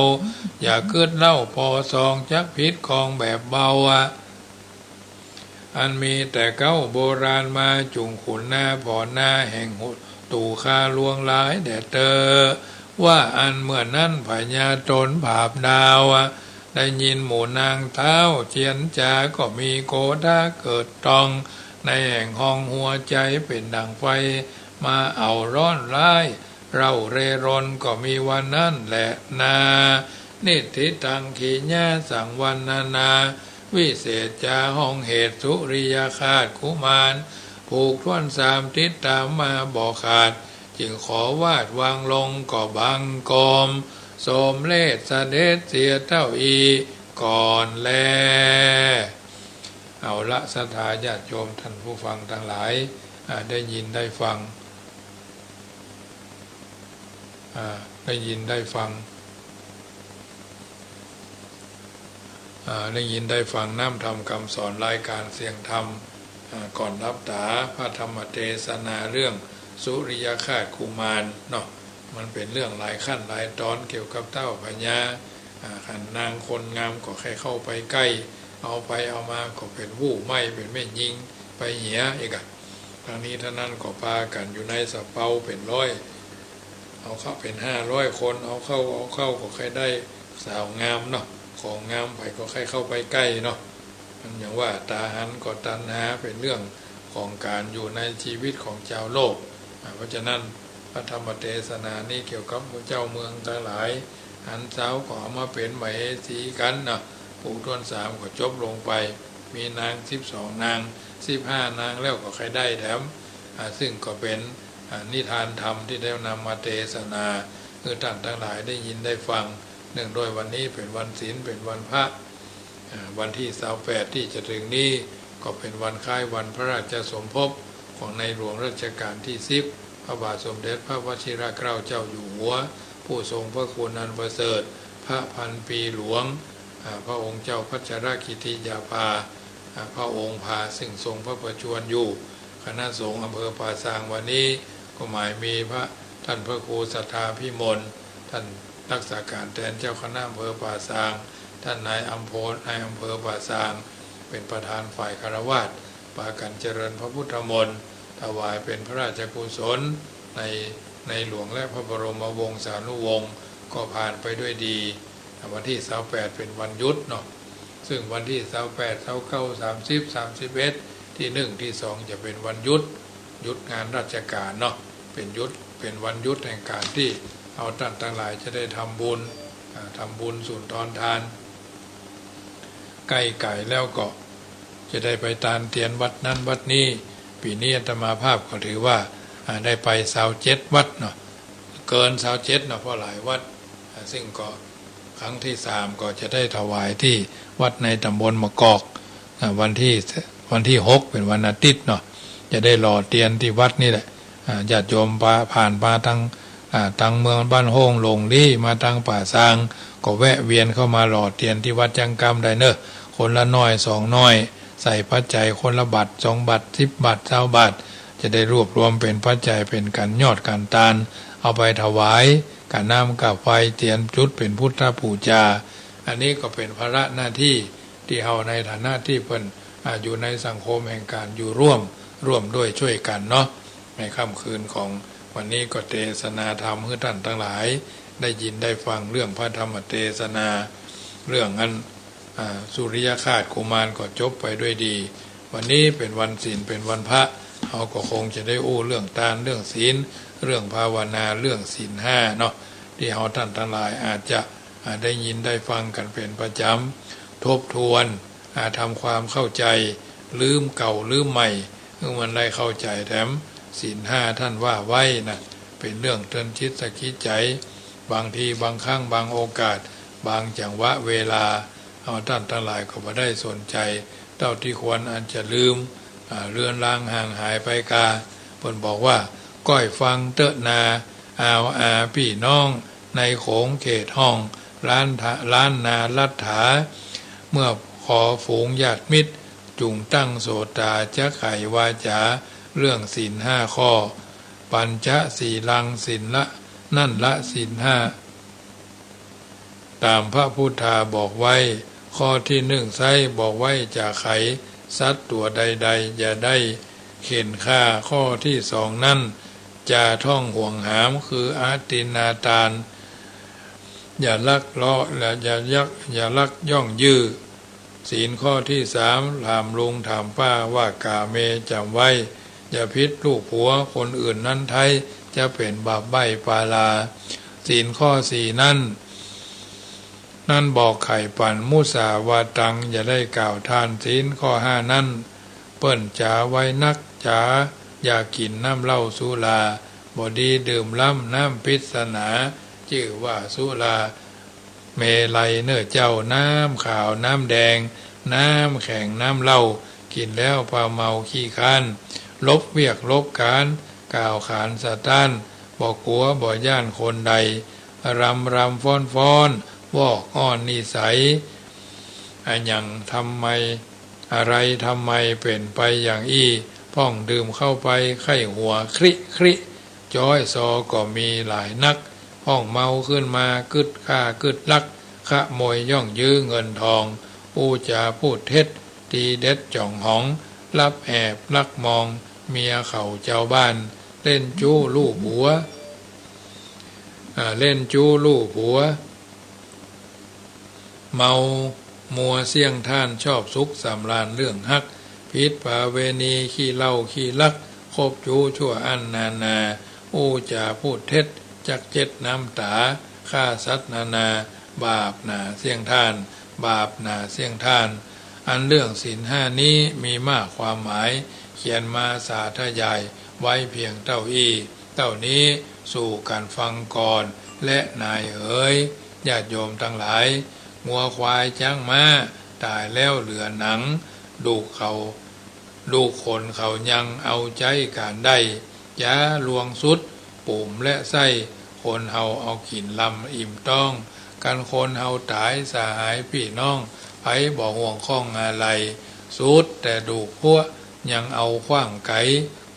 อย่ากึ๊ดเล่าปอสอง จักผิดกองแบบเบาอะ อันมีแต่เก๊าโบราณมา จุ่งขุนนาผ่อนนาแห่งหน ตู่คาหลวงหลายแด่เต๊อะ ว่าอันเมื่อนั้นพญาต๋นผาบดาว ได้ยินหมู่นางเท้าเจียรจา ก็มีโกธาเกิดตอง ในแห่งห้องหัวใจ๋เป๋นดั่งไฟมาเอาร้อนร้าย เร่าเร่ร่อนก็มีวันนั้นแลนา นิฏฐิตัง ขีณา สังวรรณนา วิเศษจาห้องเหตุ สุริยคราชกุมาร ผูกถ้วนสามติดต๋ามมาบ่ขาด จึงขอวาดวางลงก็บังคม สมเร็จเสด็จเสียเต้าอี้ก่อนแล เอาละ ศรัทธาญาติโยมท่านผู้ฟังตังหลาย อ่า ได้ยินได้ฟัง อ่า ได้ยินได้ฟัง อ่า ได้ยินได้ฟังน้ำธรรมคำสอนรายการเสียงธรรม อ่า ก่อนหลับต๋า พระธรรมเตสนาเรื่องสุริยคราชกุมารเนาะ มันเป๋นเรื่องหลายขั้นหลายต๋อนเกี่ยวกับเต้าพญา อ่า คันนางคนงามก็ใค่เข้าไปใก้ เอาไปเอามาก็เป๋นวู่ไหม้ เป๋นแม่ญิงไปเหียอีกอะ ตังนี้ตังนั้นก็ปากั๋นอยู่ในสะเปาเป๋นร้อย เอาเข้าเป๋นห้าร้อยคน เอาเข้าเอาเข้าก็ใค่ได้สาวงามเนาะ ของงามใผก็ใค่เข้าไปใก้เนาะ มันอย่างว่าต๋าหันก็ตัณหา เป๋นเรื่องของก๋านอยู่ในชีวิตของจาวโลก อ่า เพราะฉะนั้นพระธรรมเตสนานี้เกี่ยวกับหมู่เจ้าเมืองตังหลาย หันสาวก็เอามาเป๋นมเหสีกั๋นเนาะ ผูกถ้วนสามก็จบลงไป มีนางสิบสองนาง สิบห้านางแล้วก็ใค่ได้แถม อ่า ซึ่งก็เป๋น อ่า นิทานธรรมตี้ได้นำมาเตสนา หื้อต้านตังหลายได้ยินได้ฟัง เนื่องด้วยวันนี้เป๋นวันศีล เป๋นวันพระ อ่า วันตี้ซาวแปดตี้จะเถิงนี้ ก็เป๋นวันคล้ายวันพระราชสมภพของในหลวงรัชกาลตี้สิบ พระบาทสมเด็จพระวชิรเกล้าเจ้าอยู่หัว ผู้ทรงพระคุณอันประเสริฐ พระพันปีหลวง อ่า พระองค์เจ้าพัชรกิติยาภา อ่า พระองค์พา ซึ่งทรงพระประชวรอยู่ คณะสงฆ์อำเภอป่าซางวันนี้ ก็หมายมีพระ ท่านพระครูสัทธาภิมล ท่านรักษาก๋านแตนเจ้าคณะอำเภอป่าซาง ท่านนายอำเภอ นายอำเภอป่าซาง เป๋นประธานฝ่ายฆราวาส ปากั๋นเจริญพระพุทธมนต์ ถวายเป๋นพระราชกุศลใน ในหลวงและพระบรมวงศานุวงศ์ ก็ผ่านไปด้วยดี วันตี้ซาวแปดเป๋นวันหยุดเนาะ ซึ่งวันตี้ซาวแปด ซาวเก้า สามสิบ สามสิบเอ็ด ตี้นึ่ง ตี้สอง จะเป๋นวันหยุด หยุดงานราชก๋านเนาะ เป๋นหยุด เป๋นวันหยุดแห่งก๋านตี้เอาต้านตังหลายจะได้ทำบุญ อ่า ทำบุญสุนทรทาน ใก้ก๋ายแล้วก็จะได้ไปตานเตียนวัดนั้นวัดนี้ ปี๋นี้อาตมาภาพก็ถือว่า อ่า ได้ไปซาวเจ็ดวัดเนาะ เกินซาวเจ็ดเนาะ เพราะหลายวัด อ่า ซึ่งก็ครั้งตี้สามก็จะได้ถวายตี้วัดในต๋ำบลมะกอก อ่า วันตี้ วันตี้หกเป๋นวันอาทิตย์เนาะ จะได้หล่อเตียนตี้วัดนี่แหละ อ่า ญาติโยมปา ผ่านมาตาง อ่า ตางเมืองบ้านโฮ่งหลงลี้ มาตางป่าซาง ก็แวะเวียนเข้ามาหล่อเตียนตี้วัดจั้งกำได้เนาะ คนละน้อยสองน้อย ใส่ปัจจัยคนละบาทสองบาท สิบบาท ซาวบาท จะได้รวบรวมเป๋นปัจจัยเป๋นก๋านยอดก๋านตาน เอาไปถวาย ก๋าน้ำก๋าไฟ เตียนจุดเป๋นพุทธปู๋จา อันนี้ก็เป๋นภาระหน้าตี้ตี้เฮาในฐานะตี้เปิ้น อ่า อยู่ในสังคมแห่งก๋านอยู่ร่วม ร่วมด้วยช่วยกั๋นเนาะ ในค่ำคืนของวันนี้ก็เตสนาธรรมหื้อต้านตังหลายได้ยินได้ฟังเรื่องพระธรรมเตสนา เรื่องอัน อ่า สุริยคราสกุมารก็จบไปด้วยดี วันนี้เป๋นวันศีล เป๋นวันพระ เฮาก็คงจะได้อู้เรื่องตาน เรื่องศีล เรื่องภาวนา เรื่องศีลห้าเนาะ ตี้เฮาต้านตังหลายอาจจะ อ่า ได้ยินได้ฟังกั๋นเป๋นประจ๋ำ ทบทวน อ่า ทำความเข้าใจ๋ ลืมเก่าลืมใหม่ หื้อมันได้เข้าใจ๋แถม ศีลห้าต้านว่าไว้นะ เป๋นเรื่องเตือนจิตสะกิดใจ๋ บางทีบางครั้งบางโอกาส บางจังหวะเวลา เฮาต้านตังหลายก็บ่ได้สนใจ๋ เต้าตี้ควร อันจะลืม อ่า เลือนลางห่างหายไปกา เปิ้นบอกว่า ก้อยฟังเต๊อะนา อาวอาปี้น้อง ในโขงเขตห้อง ล้านทะ ล้านนารัฐา เมื่อขอฝูงญาติมิตร จุ่งตั้งโสตา จะไขวาจา เรื่องศีลห้าข้อ ปัญจศีลัง ศีลละ นั่นละศีลห้า ต๋ามพระพุทธาบอกไว้ ข้อตี้นึ่งไซ้บอกไว้จะไขสัตว์ตั๋วใดๆ อย่าได้เข่นฆ่า ข้อตี้สองนั้น จาท่องหวงหาม คืออทินนาตาน อย่าลักเลาะ และอย่ายัก อย่าลักย่องยื้อ ศีลข้อตี้สาม ถามลุงถามป้า ว่ากาเมจ๋ำไว้ อย่าผิดลูกผัวคนอื่นนั้นไท้ จะเป๋นบาปใบ้ปาลา ศีลข้อสี่นั้น นั้นบอกไขปั๋น มุสาวาตัง อย่าได้กล่าวถ้าน ศีลข้อห้านั้น เปิ้นจ๋าไว้นัก จ๋าอย่ากิ๋นน้ำเหล้าสุรา บ่ดีดื่มล้ำน้ำปริศนา จื้อว่าสุรา เมรัยเน่อเจ้า น้ำขาวน้ำแดง น้ำแข็งน้ำเหล้า กิ๋นแล้วปาเมาขี้คร้าน ลบเวียกลบก๋าน กล่าวขานสะต้าน บ่กั๋วบ่ย้านคนใด รำรำฟ้อนฟ้อน วอกอ้อนนิสัย อะหยังทำไม อะไรทำไมเป๋นไปอย่างอี้ พ่องดื่มเข้าไปใค่หัวคริคริ จ้อยซอก็มีหลายนัก พ่องเมาขึ้นมากึ๊ดฆ่ากึ๊ดลัก ขโมยย่องยื้อเงินทอง อู้จ๋าพูดเท็จ ตีเด็ดจ๋องหอง ลับแอบลักมอง เมียเขาเจ้าบ้าน เล่นจู๊ลู่ผัว อ่า เล่นจู๊ลู่ผัว เมามัวเสี้ยงท่าน ชอบสุขสำราญเรื่องฮัก ผิดประเวณีขี้เหล้าขี้ลัก คบจู๊ชั่วอั้นนานา อู้จ๋าพูดเท็จ จักเจ็ดน้ำต๋า ฆ่าสัตว์นานา บาปหนาเสี้ยงท่าน บาปหนาเสี้ยงท่าน อันเรื่องศีลห้านี้มีมากความหมาย เขียนมาสาธยายไว้เพียงเต้าอี้ เต้านี้ สู่กั๋นฟังก่อน และนายเหย ญาติโยมตังหลาย งัวควายจ๊างม้า ต๋ายแล้วเหลือหนัง ดูกเขา ดูกขนเขายังเอาใจ๊ก๋านได้ ยาลวงสุด ปุ๋มและไส้ คนเฮาเอากิ๋นลำอิ่มต๊อง กันคนเฮาต๋ายสหายปี้น้อง ใผบ่ห่วงข้องอาลัย สุดแต่ดูกพั๊ว ยังเอาขว้างไก๋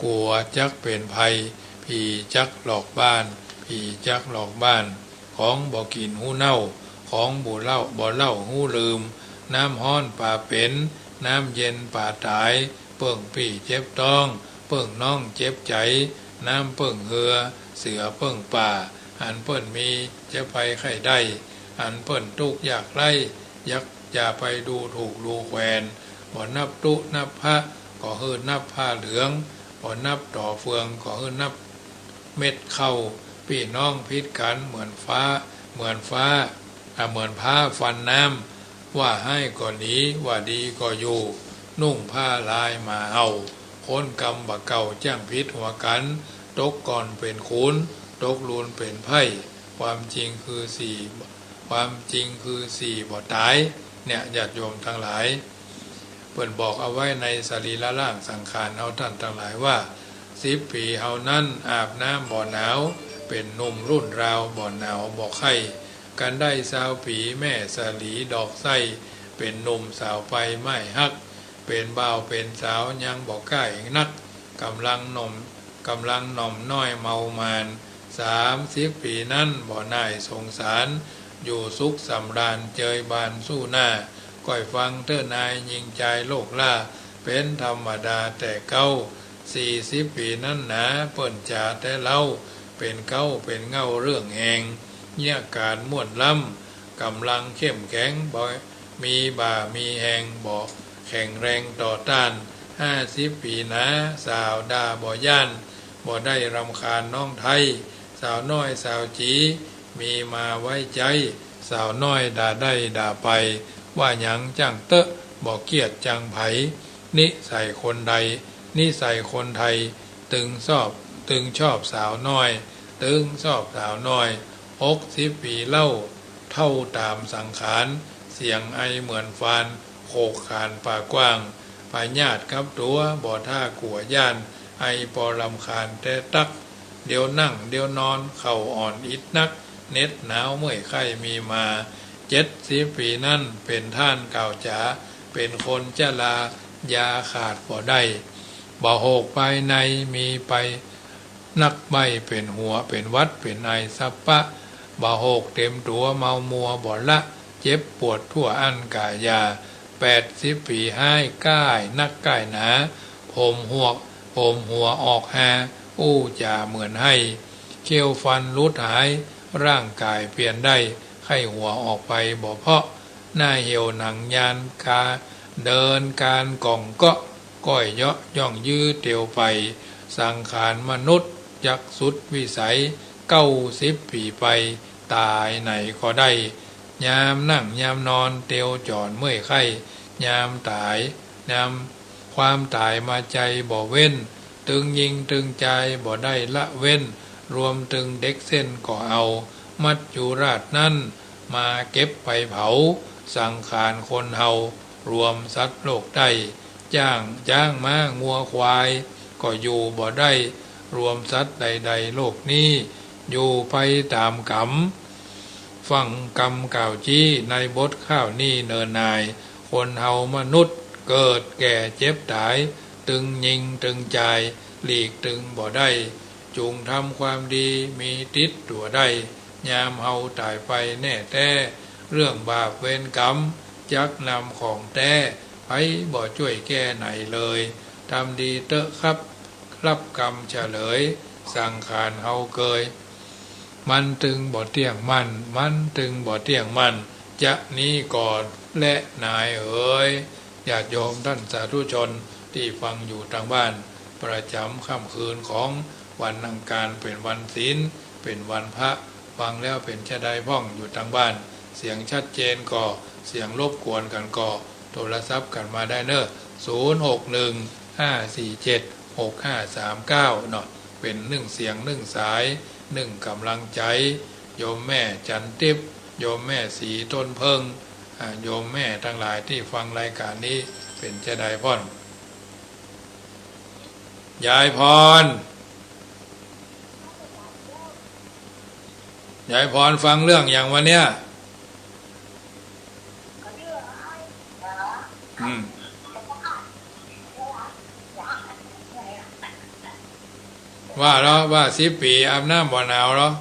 กั๋วจักเป๋นภัย ผีจักหลอกบ้าน ผีจักหลอกบ้าน ของบ่กิ๋นฮู้เน่า ของบ่เล่า บ่เล่าฮู้ลืม น้ำฮ้อนป๋าเป๋น น้ำเย็นป๋าต๋าย เปิ้งปี้เจ็บต๊อง เปิ้งน้องเจ็บใจ๋ น้ำเปิ้งเฮือ เสือเปิ้งป่า อันเปิ้นมี จะไปใค่ได้ อันเปิ้นตุ๊กข์ยากไร้ อย่า อย่าไปดูถูกดูแควน บ่นับตุ๊นับพระ ก็หื้อนับผ้าเหลือง บ่นับต่อเฟือง ก็หื้อนับเม็ดข้าว ปี้น้องผิดกั๋นเหมือนฟ้า เหมือนฟ้า อ่ะ เหมือนผ้าฟันน้ำ ว่าฮ้ายก็หนี ว่าดีก็อยู่ นุ่งผ้าลายหมาเห่า คนกำบ่าเก่าจ้างผิดหัวกั๋น ตกก่อนเป๋นขุน ตกลุนเป๋นไพร่ ความจริงคือสี่ ความจริงคือสี่บ่ต๋าย เนี่ย ญาติโยมตังหลาย เปิ้นบอกเอาไว้ในสรีระร่างสังขารเฮาต้านตังหลายว่า สิบปี๋เฮานั้นอาบน้ำบ่หนาว เป๋นหนุ่มรุ่นราวบ่หนาวบ่ไข้ กันได้ซาวปี๋แม่สลีดอกไส้ เป๋นหนุ่มสาวไปไม้ฮัก เป๋นบ่าวเป๋นสาวยังบ่ก้ายนัก ก่ำลังหน่อม ก่ำลังหน่อมน้อยเมามาน สามสิบปี๋นั้นบ่น่ายสงสาร อยู่สุขสำราญเจยบานสู้หน้า ก้อยฟังเต๊อะนายญิงจายโลกหล้า เป๋นธรรมดาแต่เก๊า สี่สิบปี๋นั้นหนา เปิ้นจ๋าแต่เล้า เป๋นเก๊าเป๋นเง่าเรื่องแฮง เยียะก๋านม่วนล้ำ ก่ำลังเข้มแข็งบ่ มีบ่ามีแฮง บ่แข็งแรงต่อต้าน ห้าสิบปี๋หนา สาวด่าบ่ย้าน บ่ได้รำคาญน้องไท้ สาวน้อยสาวจี๋ มีมาไว้ใจ๊ สาวน้อยด่าได้ด่าไป ว่าหยังจ้างเต๊อะ บ่เกียจจังใผ นิสัยคนไทย นิสัยคนไทย ตึงชอบ ตึงชอบสาวน้อย ตึงชอบสาวน้อย หกสิบปี๋เล่า เฒ่าต๋ามสังขาร เสียงไอเหมือนฟาน โขกขานป่ากว้าง พยาธิกับตั๋ว บ่ถ้ากั๋วย้าน ไอปอรำคาญแต๊ตั๊ก เดี๋ยวนั่ง เดี๋ยวนอน เข่าอ่อนอิดนัก เหน็บหนาวเมื่อยไข้มีมา เจ็ดสิบปี๋นั้น เป๋นต้านกล่าวจ๋า เป๋นคนจะลา ยาขาดบ่ได้ บ่าโหกภายใน มีไปนักใบ้ เป๋นหัว เป๋นหวัด เป๋นไอสัปปะ บ่าโหกเต็มตั๋ว เมามัวบ่ละ เจ็บปวดทั่วอั้นก๋ายา แปดสิบปี๋ฮ้าย ก้ายนักก้ายหนา ผมหวก ผมหัวออกฮา อู้จ๋าเหมือนไห้ เขี้ยวฟันหลุดหาย ร่างก๋ายเปลี่ยนได้ ไข้หัวออกไปบ่เพาะ หน้าเหี่ยวหนังยานคา เดินคานก่องเกาะ ก้อยเยาะย่องยื้อเตียวไป สังขารมนุษย์จักสุดวิสัย เก้าสิบปี๋ไป ต๋ายไหนก็ได้ ยามนั่งยามนอนเตียวจ๋อนเมื่อยไข้ ยามต๋าย ยามความต๋ายมาใจ๋บ่เว้น ตึงญิงตึงจายบ่ได้ละเว้น รวมตึงเด็กเส้นก็เอา มัจจุราชนั้น มาเก็บไปเผา สังขารคนเฮา รวมสัตว์โลกได้ จ้าง จ๊างม้างัวควาย ก็อยู่บ่ได้ รวมสัตว์ใดๆ โลกนี้ อยู่ไปต๋ามกรรม ฟังกำกล่าวจี้ ในบทข้าวนี้เนินนาย คนเฮามนุษย์ เกิดแก่เจ็บต๋าย ตึงญิงตึงจาย หลีกตึงบ่ได้ จุ่งทำความดี มีติดตั๋วได้ ยามเฮาต๋ายไปแน่แต๊ เรื่องบาปเวรกรรม จักนำของแต๊ ใผบ่จ้วยแก้ไหนเลย ทำดีเต๊อะครับ รับกรรมเฉลย สังขารเฮาเกย มันตึงบ่เตี้ยงมั่น มันตึงบ่เตี้ยงมั่น จะนี้ก่อนแลนายเอ๋ย ญาติโยมต้านสาธุชนตี้ฟังอยู่ตางบ้าน ประจ๋ำค่ำคืนของวันอังคาร เป๋นวันศีล เป๋นวันพระ ฟังแล้วเป๋นจาใดพ่องอยู่ตางบ้าน เสียงชัดเจนก่อ เสียงรบกวนกั๋นก่อ โทรศัพท์กั๋นมาได้เน่อ ศูนย์หกหนึ่ง ห้าสี่เจ็ด หกห้าสามเก้า เนาะ เป๋นนึ่งเสียงนึ่งสาย นึ่งก๋ำลังใจ๋ โยมแม่จันทิพย์ โยมแม่ศรีต้นเพิ่ง อ่า โยมแม่ตังหลายตี้ฟังรายก๋านนี้ เป๋นจาใดพ่อง ยายพร ยายพรฟังเรื่องหยังวันเนี้ย อืม ว่าแล้ว ว่าสิบปี๋อาบน้ำบ่หนาวแล้ว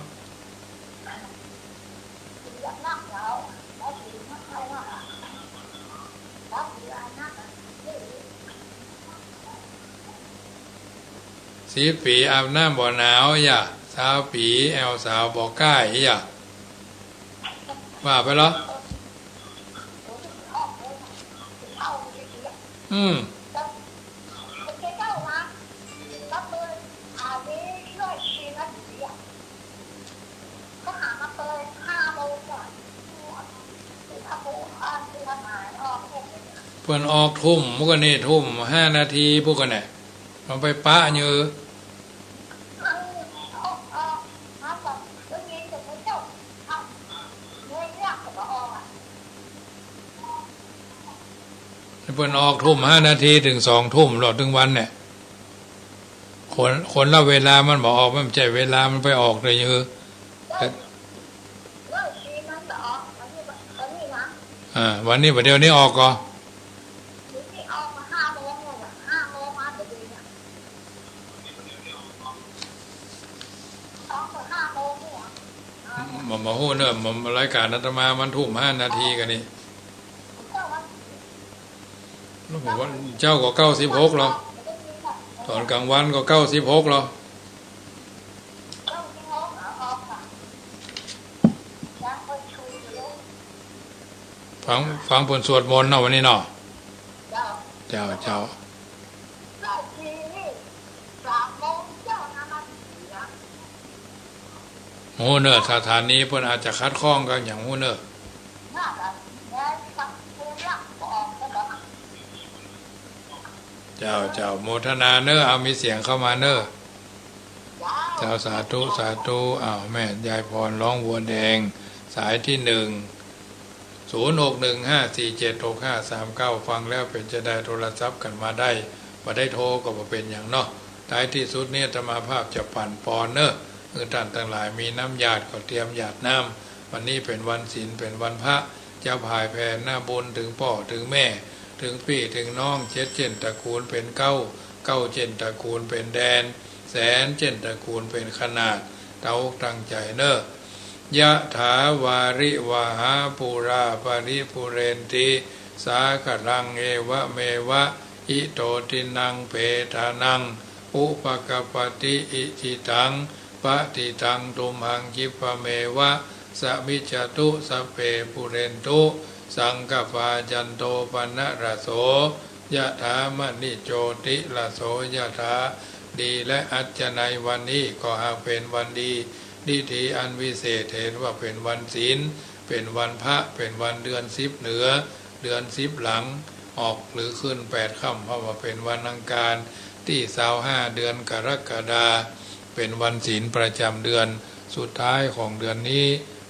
สิบปี๋อาบน้ำบ่หนาวอย่า ซาวปี๋แอวสาวบ่ก้ายอย่า ว่าไปเหรอ อืม เปิ้นออกทุ่ม เมื่อกี้นี่ทุ่มห้านาที พวกกันเนี่ย มันไปปะอยู่ เปิ้นออกทุ่มห้านาที เถิงสองทุ่ม ตลอดตึงวันเนี่ย คน คนละเวลามันบ่ออก มันบ่ใจ้เวลามันไปออกเลย เออ อ่า วันนี้ บ่าเดี่ยวนี้ออกก่อ บ่า บ่ฮู้เน่อ บ่า รายก๋านอาตมามันทุ่มห้านาทีกั๋นนี่ แล้วผมว่าเจ้าก็เก้าสิบหกแล้ว ต๋อนกลางวันก็เก้าสิบหกแล้ว พ ฟัง ฟังเปิ้นสวดมนต์เนาะวันนี้เนาะ เจ้า เจ้า เจ้า เจ้า ฮู้เน่อ สถานีเปิ้นอาจจะขัดข้องกั๋น หยังฮู้เน่อ เจ้า เจ้า โมทนาเน่อ เอามีเสียงเข้ามาเน่อ เจ้า สาธุ สาธุ อ้าว แม่ยายพร ร้องวัวแดง สายตี้หนึ่ง ศูนย์หกหนึ่งห้าสี่เจ็ดหกห้าสามเก้า ฟังแล้วเป๋นจาใดโทรศัพท์กั๋นมาได้ บ่ได้โทรก็บ่เป๋นหยังเนาะ ท้ายตี้สุดนี้อาตมาภาพจะปั๋นปอนเน่อ หื้อต้านตังหลายมีน้ำหยาดก็เตรียมหยาดน้ำ วันนี้เป๋นวันศีล เป๋นวันพระ จะผายแผ่หน้าบุญเถิงป้อเถิงแม่ เถิงปี้เถิงน้อง เจ็ดเจ้นตระกูลเป๋นเก๊า เก๊าเจ้นตระกูลเป๋นแดน แสนเจ้นตระกูลเป๋นขนาด ตั้งอกตั้งใจ๋เน่อ ยะถาวาริวหาปูราปะริปูเรนติ สาคะรัง เอวะเมวะ อิโตทินังเปตานัง อุปะกัปปะติ อิจิตัง ปะติตัง ตุมหัง คิปะเมวะ สะมิจจตุ สัพเพ ปูเรนตุ สังกปปา จันโท ปะนะระโส ยะถา มะณิ โจติระโส ยะถา ดีและอั้นจาในวันนี้ก็หากเป๋นวันดี ดีถีอันวิเศษ เหตุว่าเป๋นวันศีล เป๋นวันพระ เป๋นวันเดือนสิบเหนือ เดือนสิบหลังออก หรือขึ้นแปดค่ำ เพราะว่าเป๋นวันอังคาร ตี้ซาวห้า เดือนกรกฎา เป๋นวันศีลประจ๋ำเดือนสุดท้ายของเดือนนี้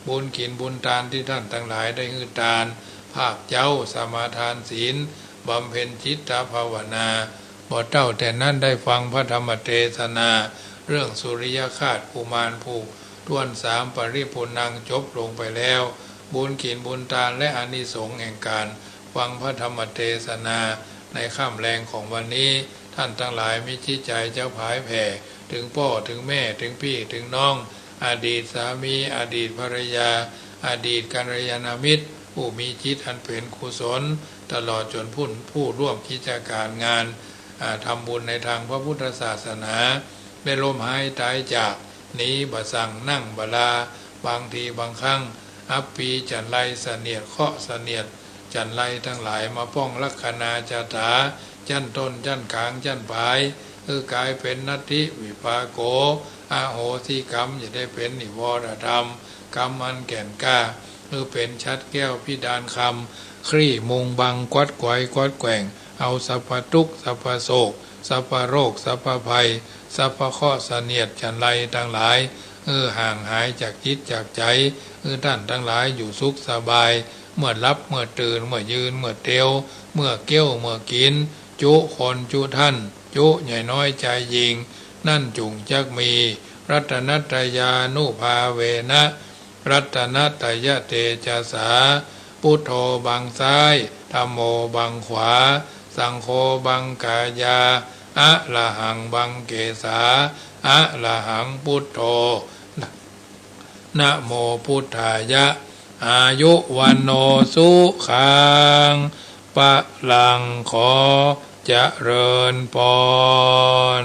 บุญกิ๋นบุญตานตี้ต้านตังหลายได้หื้อตาน ภาคเจ๊าสมาทานศีล บำเพ็ญจิตตภาวนา บ่เต้าแต่นั้นได้ฟังพระธรรมเตสนา เรื่องสุริยคราสกุมารผู้ถ้วนสาม ปริปุณณัง จบลงไปแล้ว บุญกิ๋นบุญตานและอานิสงส์แห่งก๋านฟังพระธรรมเตสนาในค่ำแลงของวันนี้ ต้านตังหลายมีจิตใจ๋จะผายแผ่เถิงป้อเถิงแม่ เถิงปี้เถิงน้อง อดีตสามี อดีตภรรยา อดีตกัลยาณมิตร ผู้มีจิตอันเป๋นกุศล ตลอดจ๋นผู้ ผู้ร่วมกิจก๋านงาน อ่า ทำบุญในตางพระพุทธศาสนา ได้ล้มหายต๋ายจาก หนีบ่สั่ง นั่งบ่ลา บางทีบางครั้ง อับปี๋จั่นไร เสนียดเคราะห์เสนียดจั่นไรตังหลาย มาป้องลักขณาจาต๋า จั้นต้น จั้นก๋าง จั้นป๋าย หื้อกลายเป๋นนัตถิวิปาโก อโหสิกรรม อย่าได้เป๋นนิวรธรรม กรรมอันแก่นกล้า หื้อเป๋นฉัตรแก้วพิดานคำ คลี่มุงบัง กวัดไขว่กวัดแกว่ง เอาสัพพะตุ๊กข์ สัพพะโศก สัพพะโรค สัพพะภัย สัพพะเคราะห์เสนียดจั่นไรตังหลาย หื้อห่างหายจากจิตจากใจ๋ หื้อต้านตังหลายอยู่สุขสบาย เมื่อหลับ เมื่อตื่น เมื่อยืน เมื่อเตียว เมื่อเคี้ยว เมื่อกิ๋น จุคนจุท่าน จุใหญ่น้อยจายญิง นั้นจุ่งจักมี รัตนัตตยานุภาเวนะ รัตนัตตยเตจสา พุทโธบังซ้าย ธัมโมบังขวา สังโฆบังกายา อะระหังบังเกสา อะระหังพุทโธ นะโมพุทธายะ อายุวัณโณสุขัง พลัง ขอเจริญปอน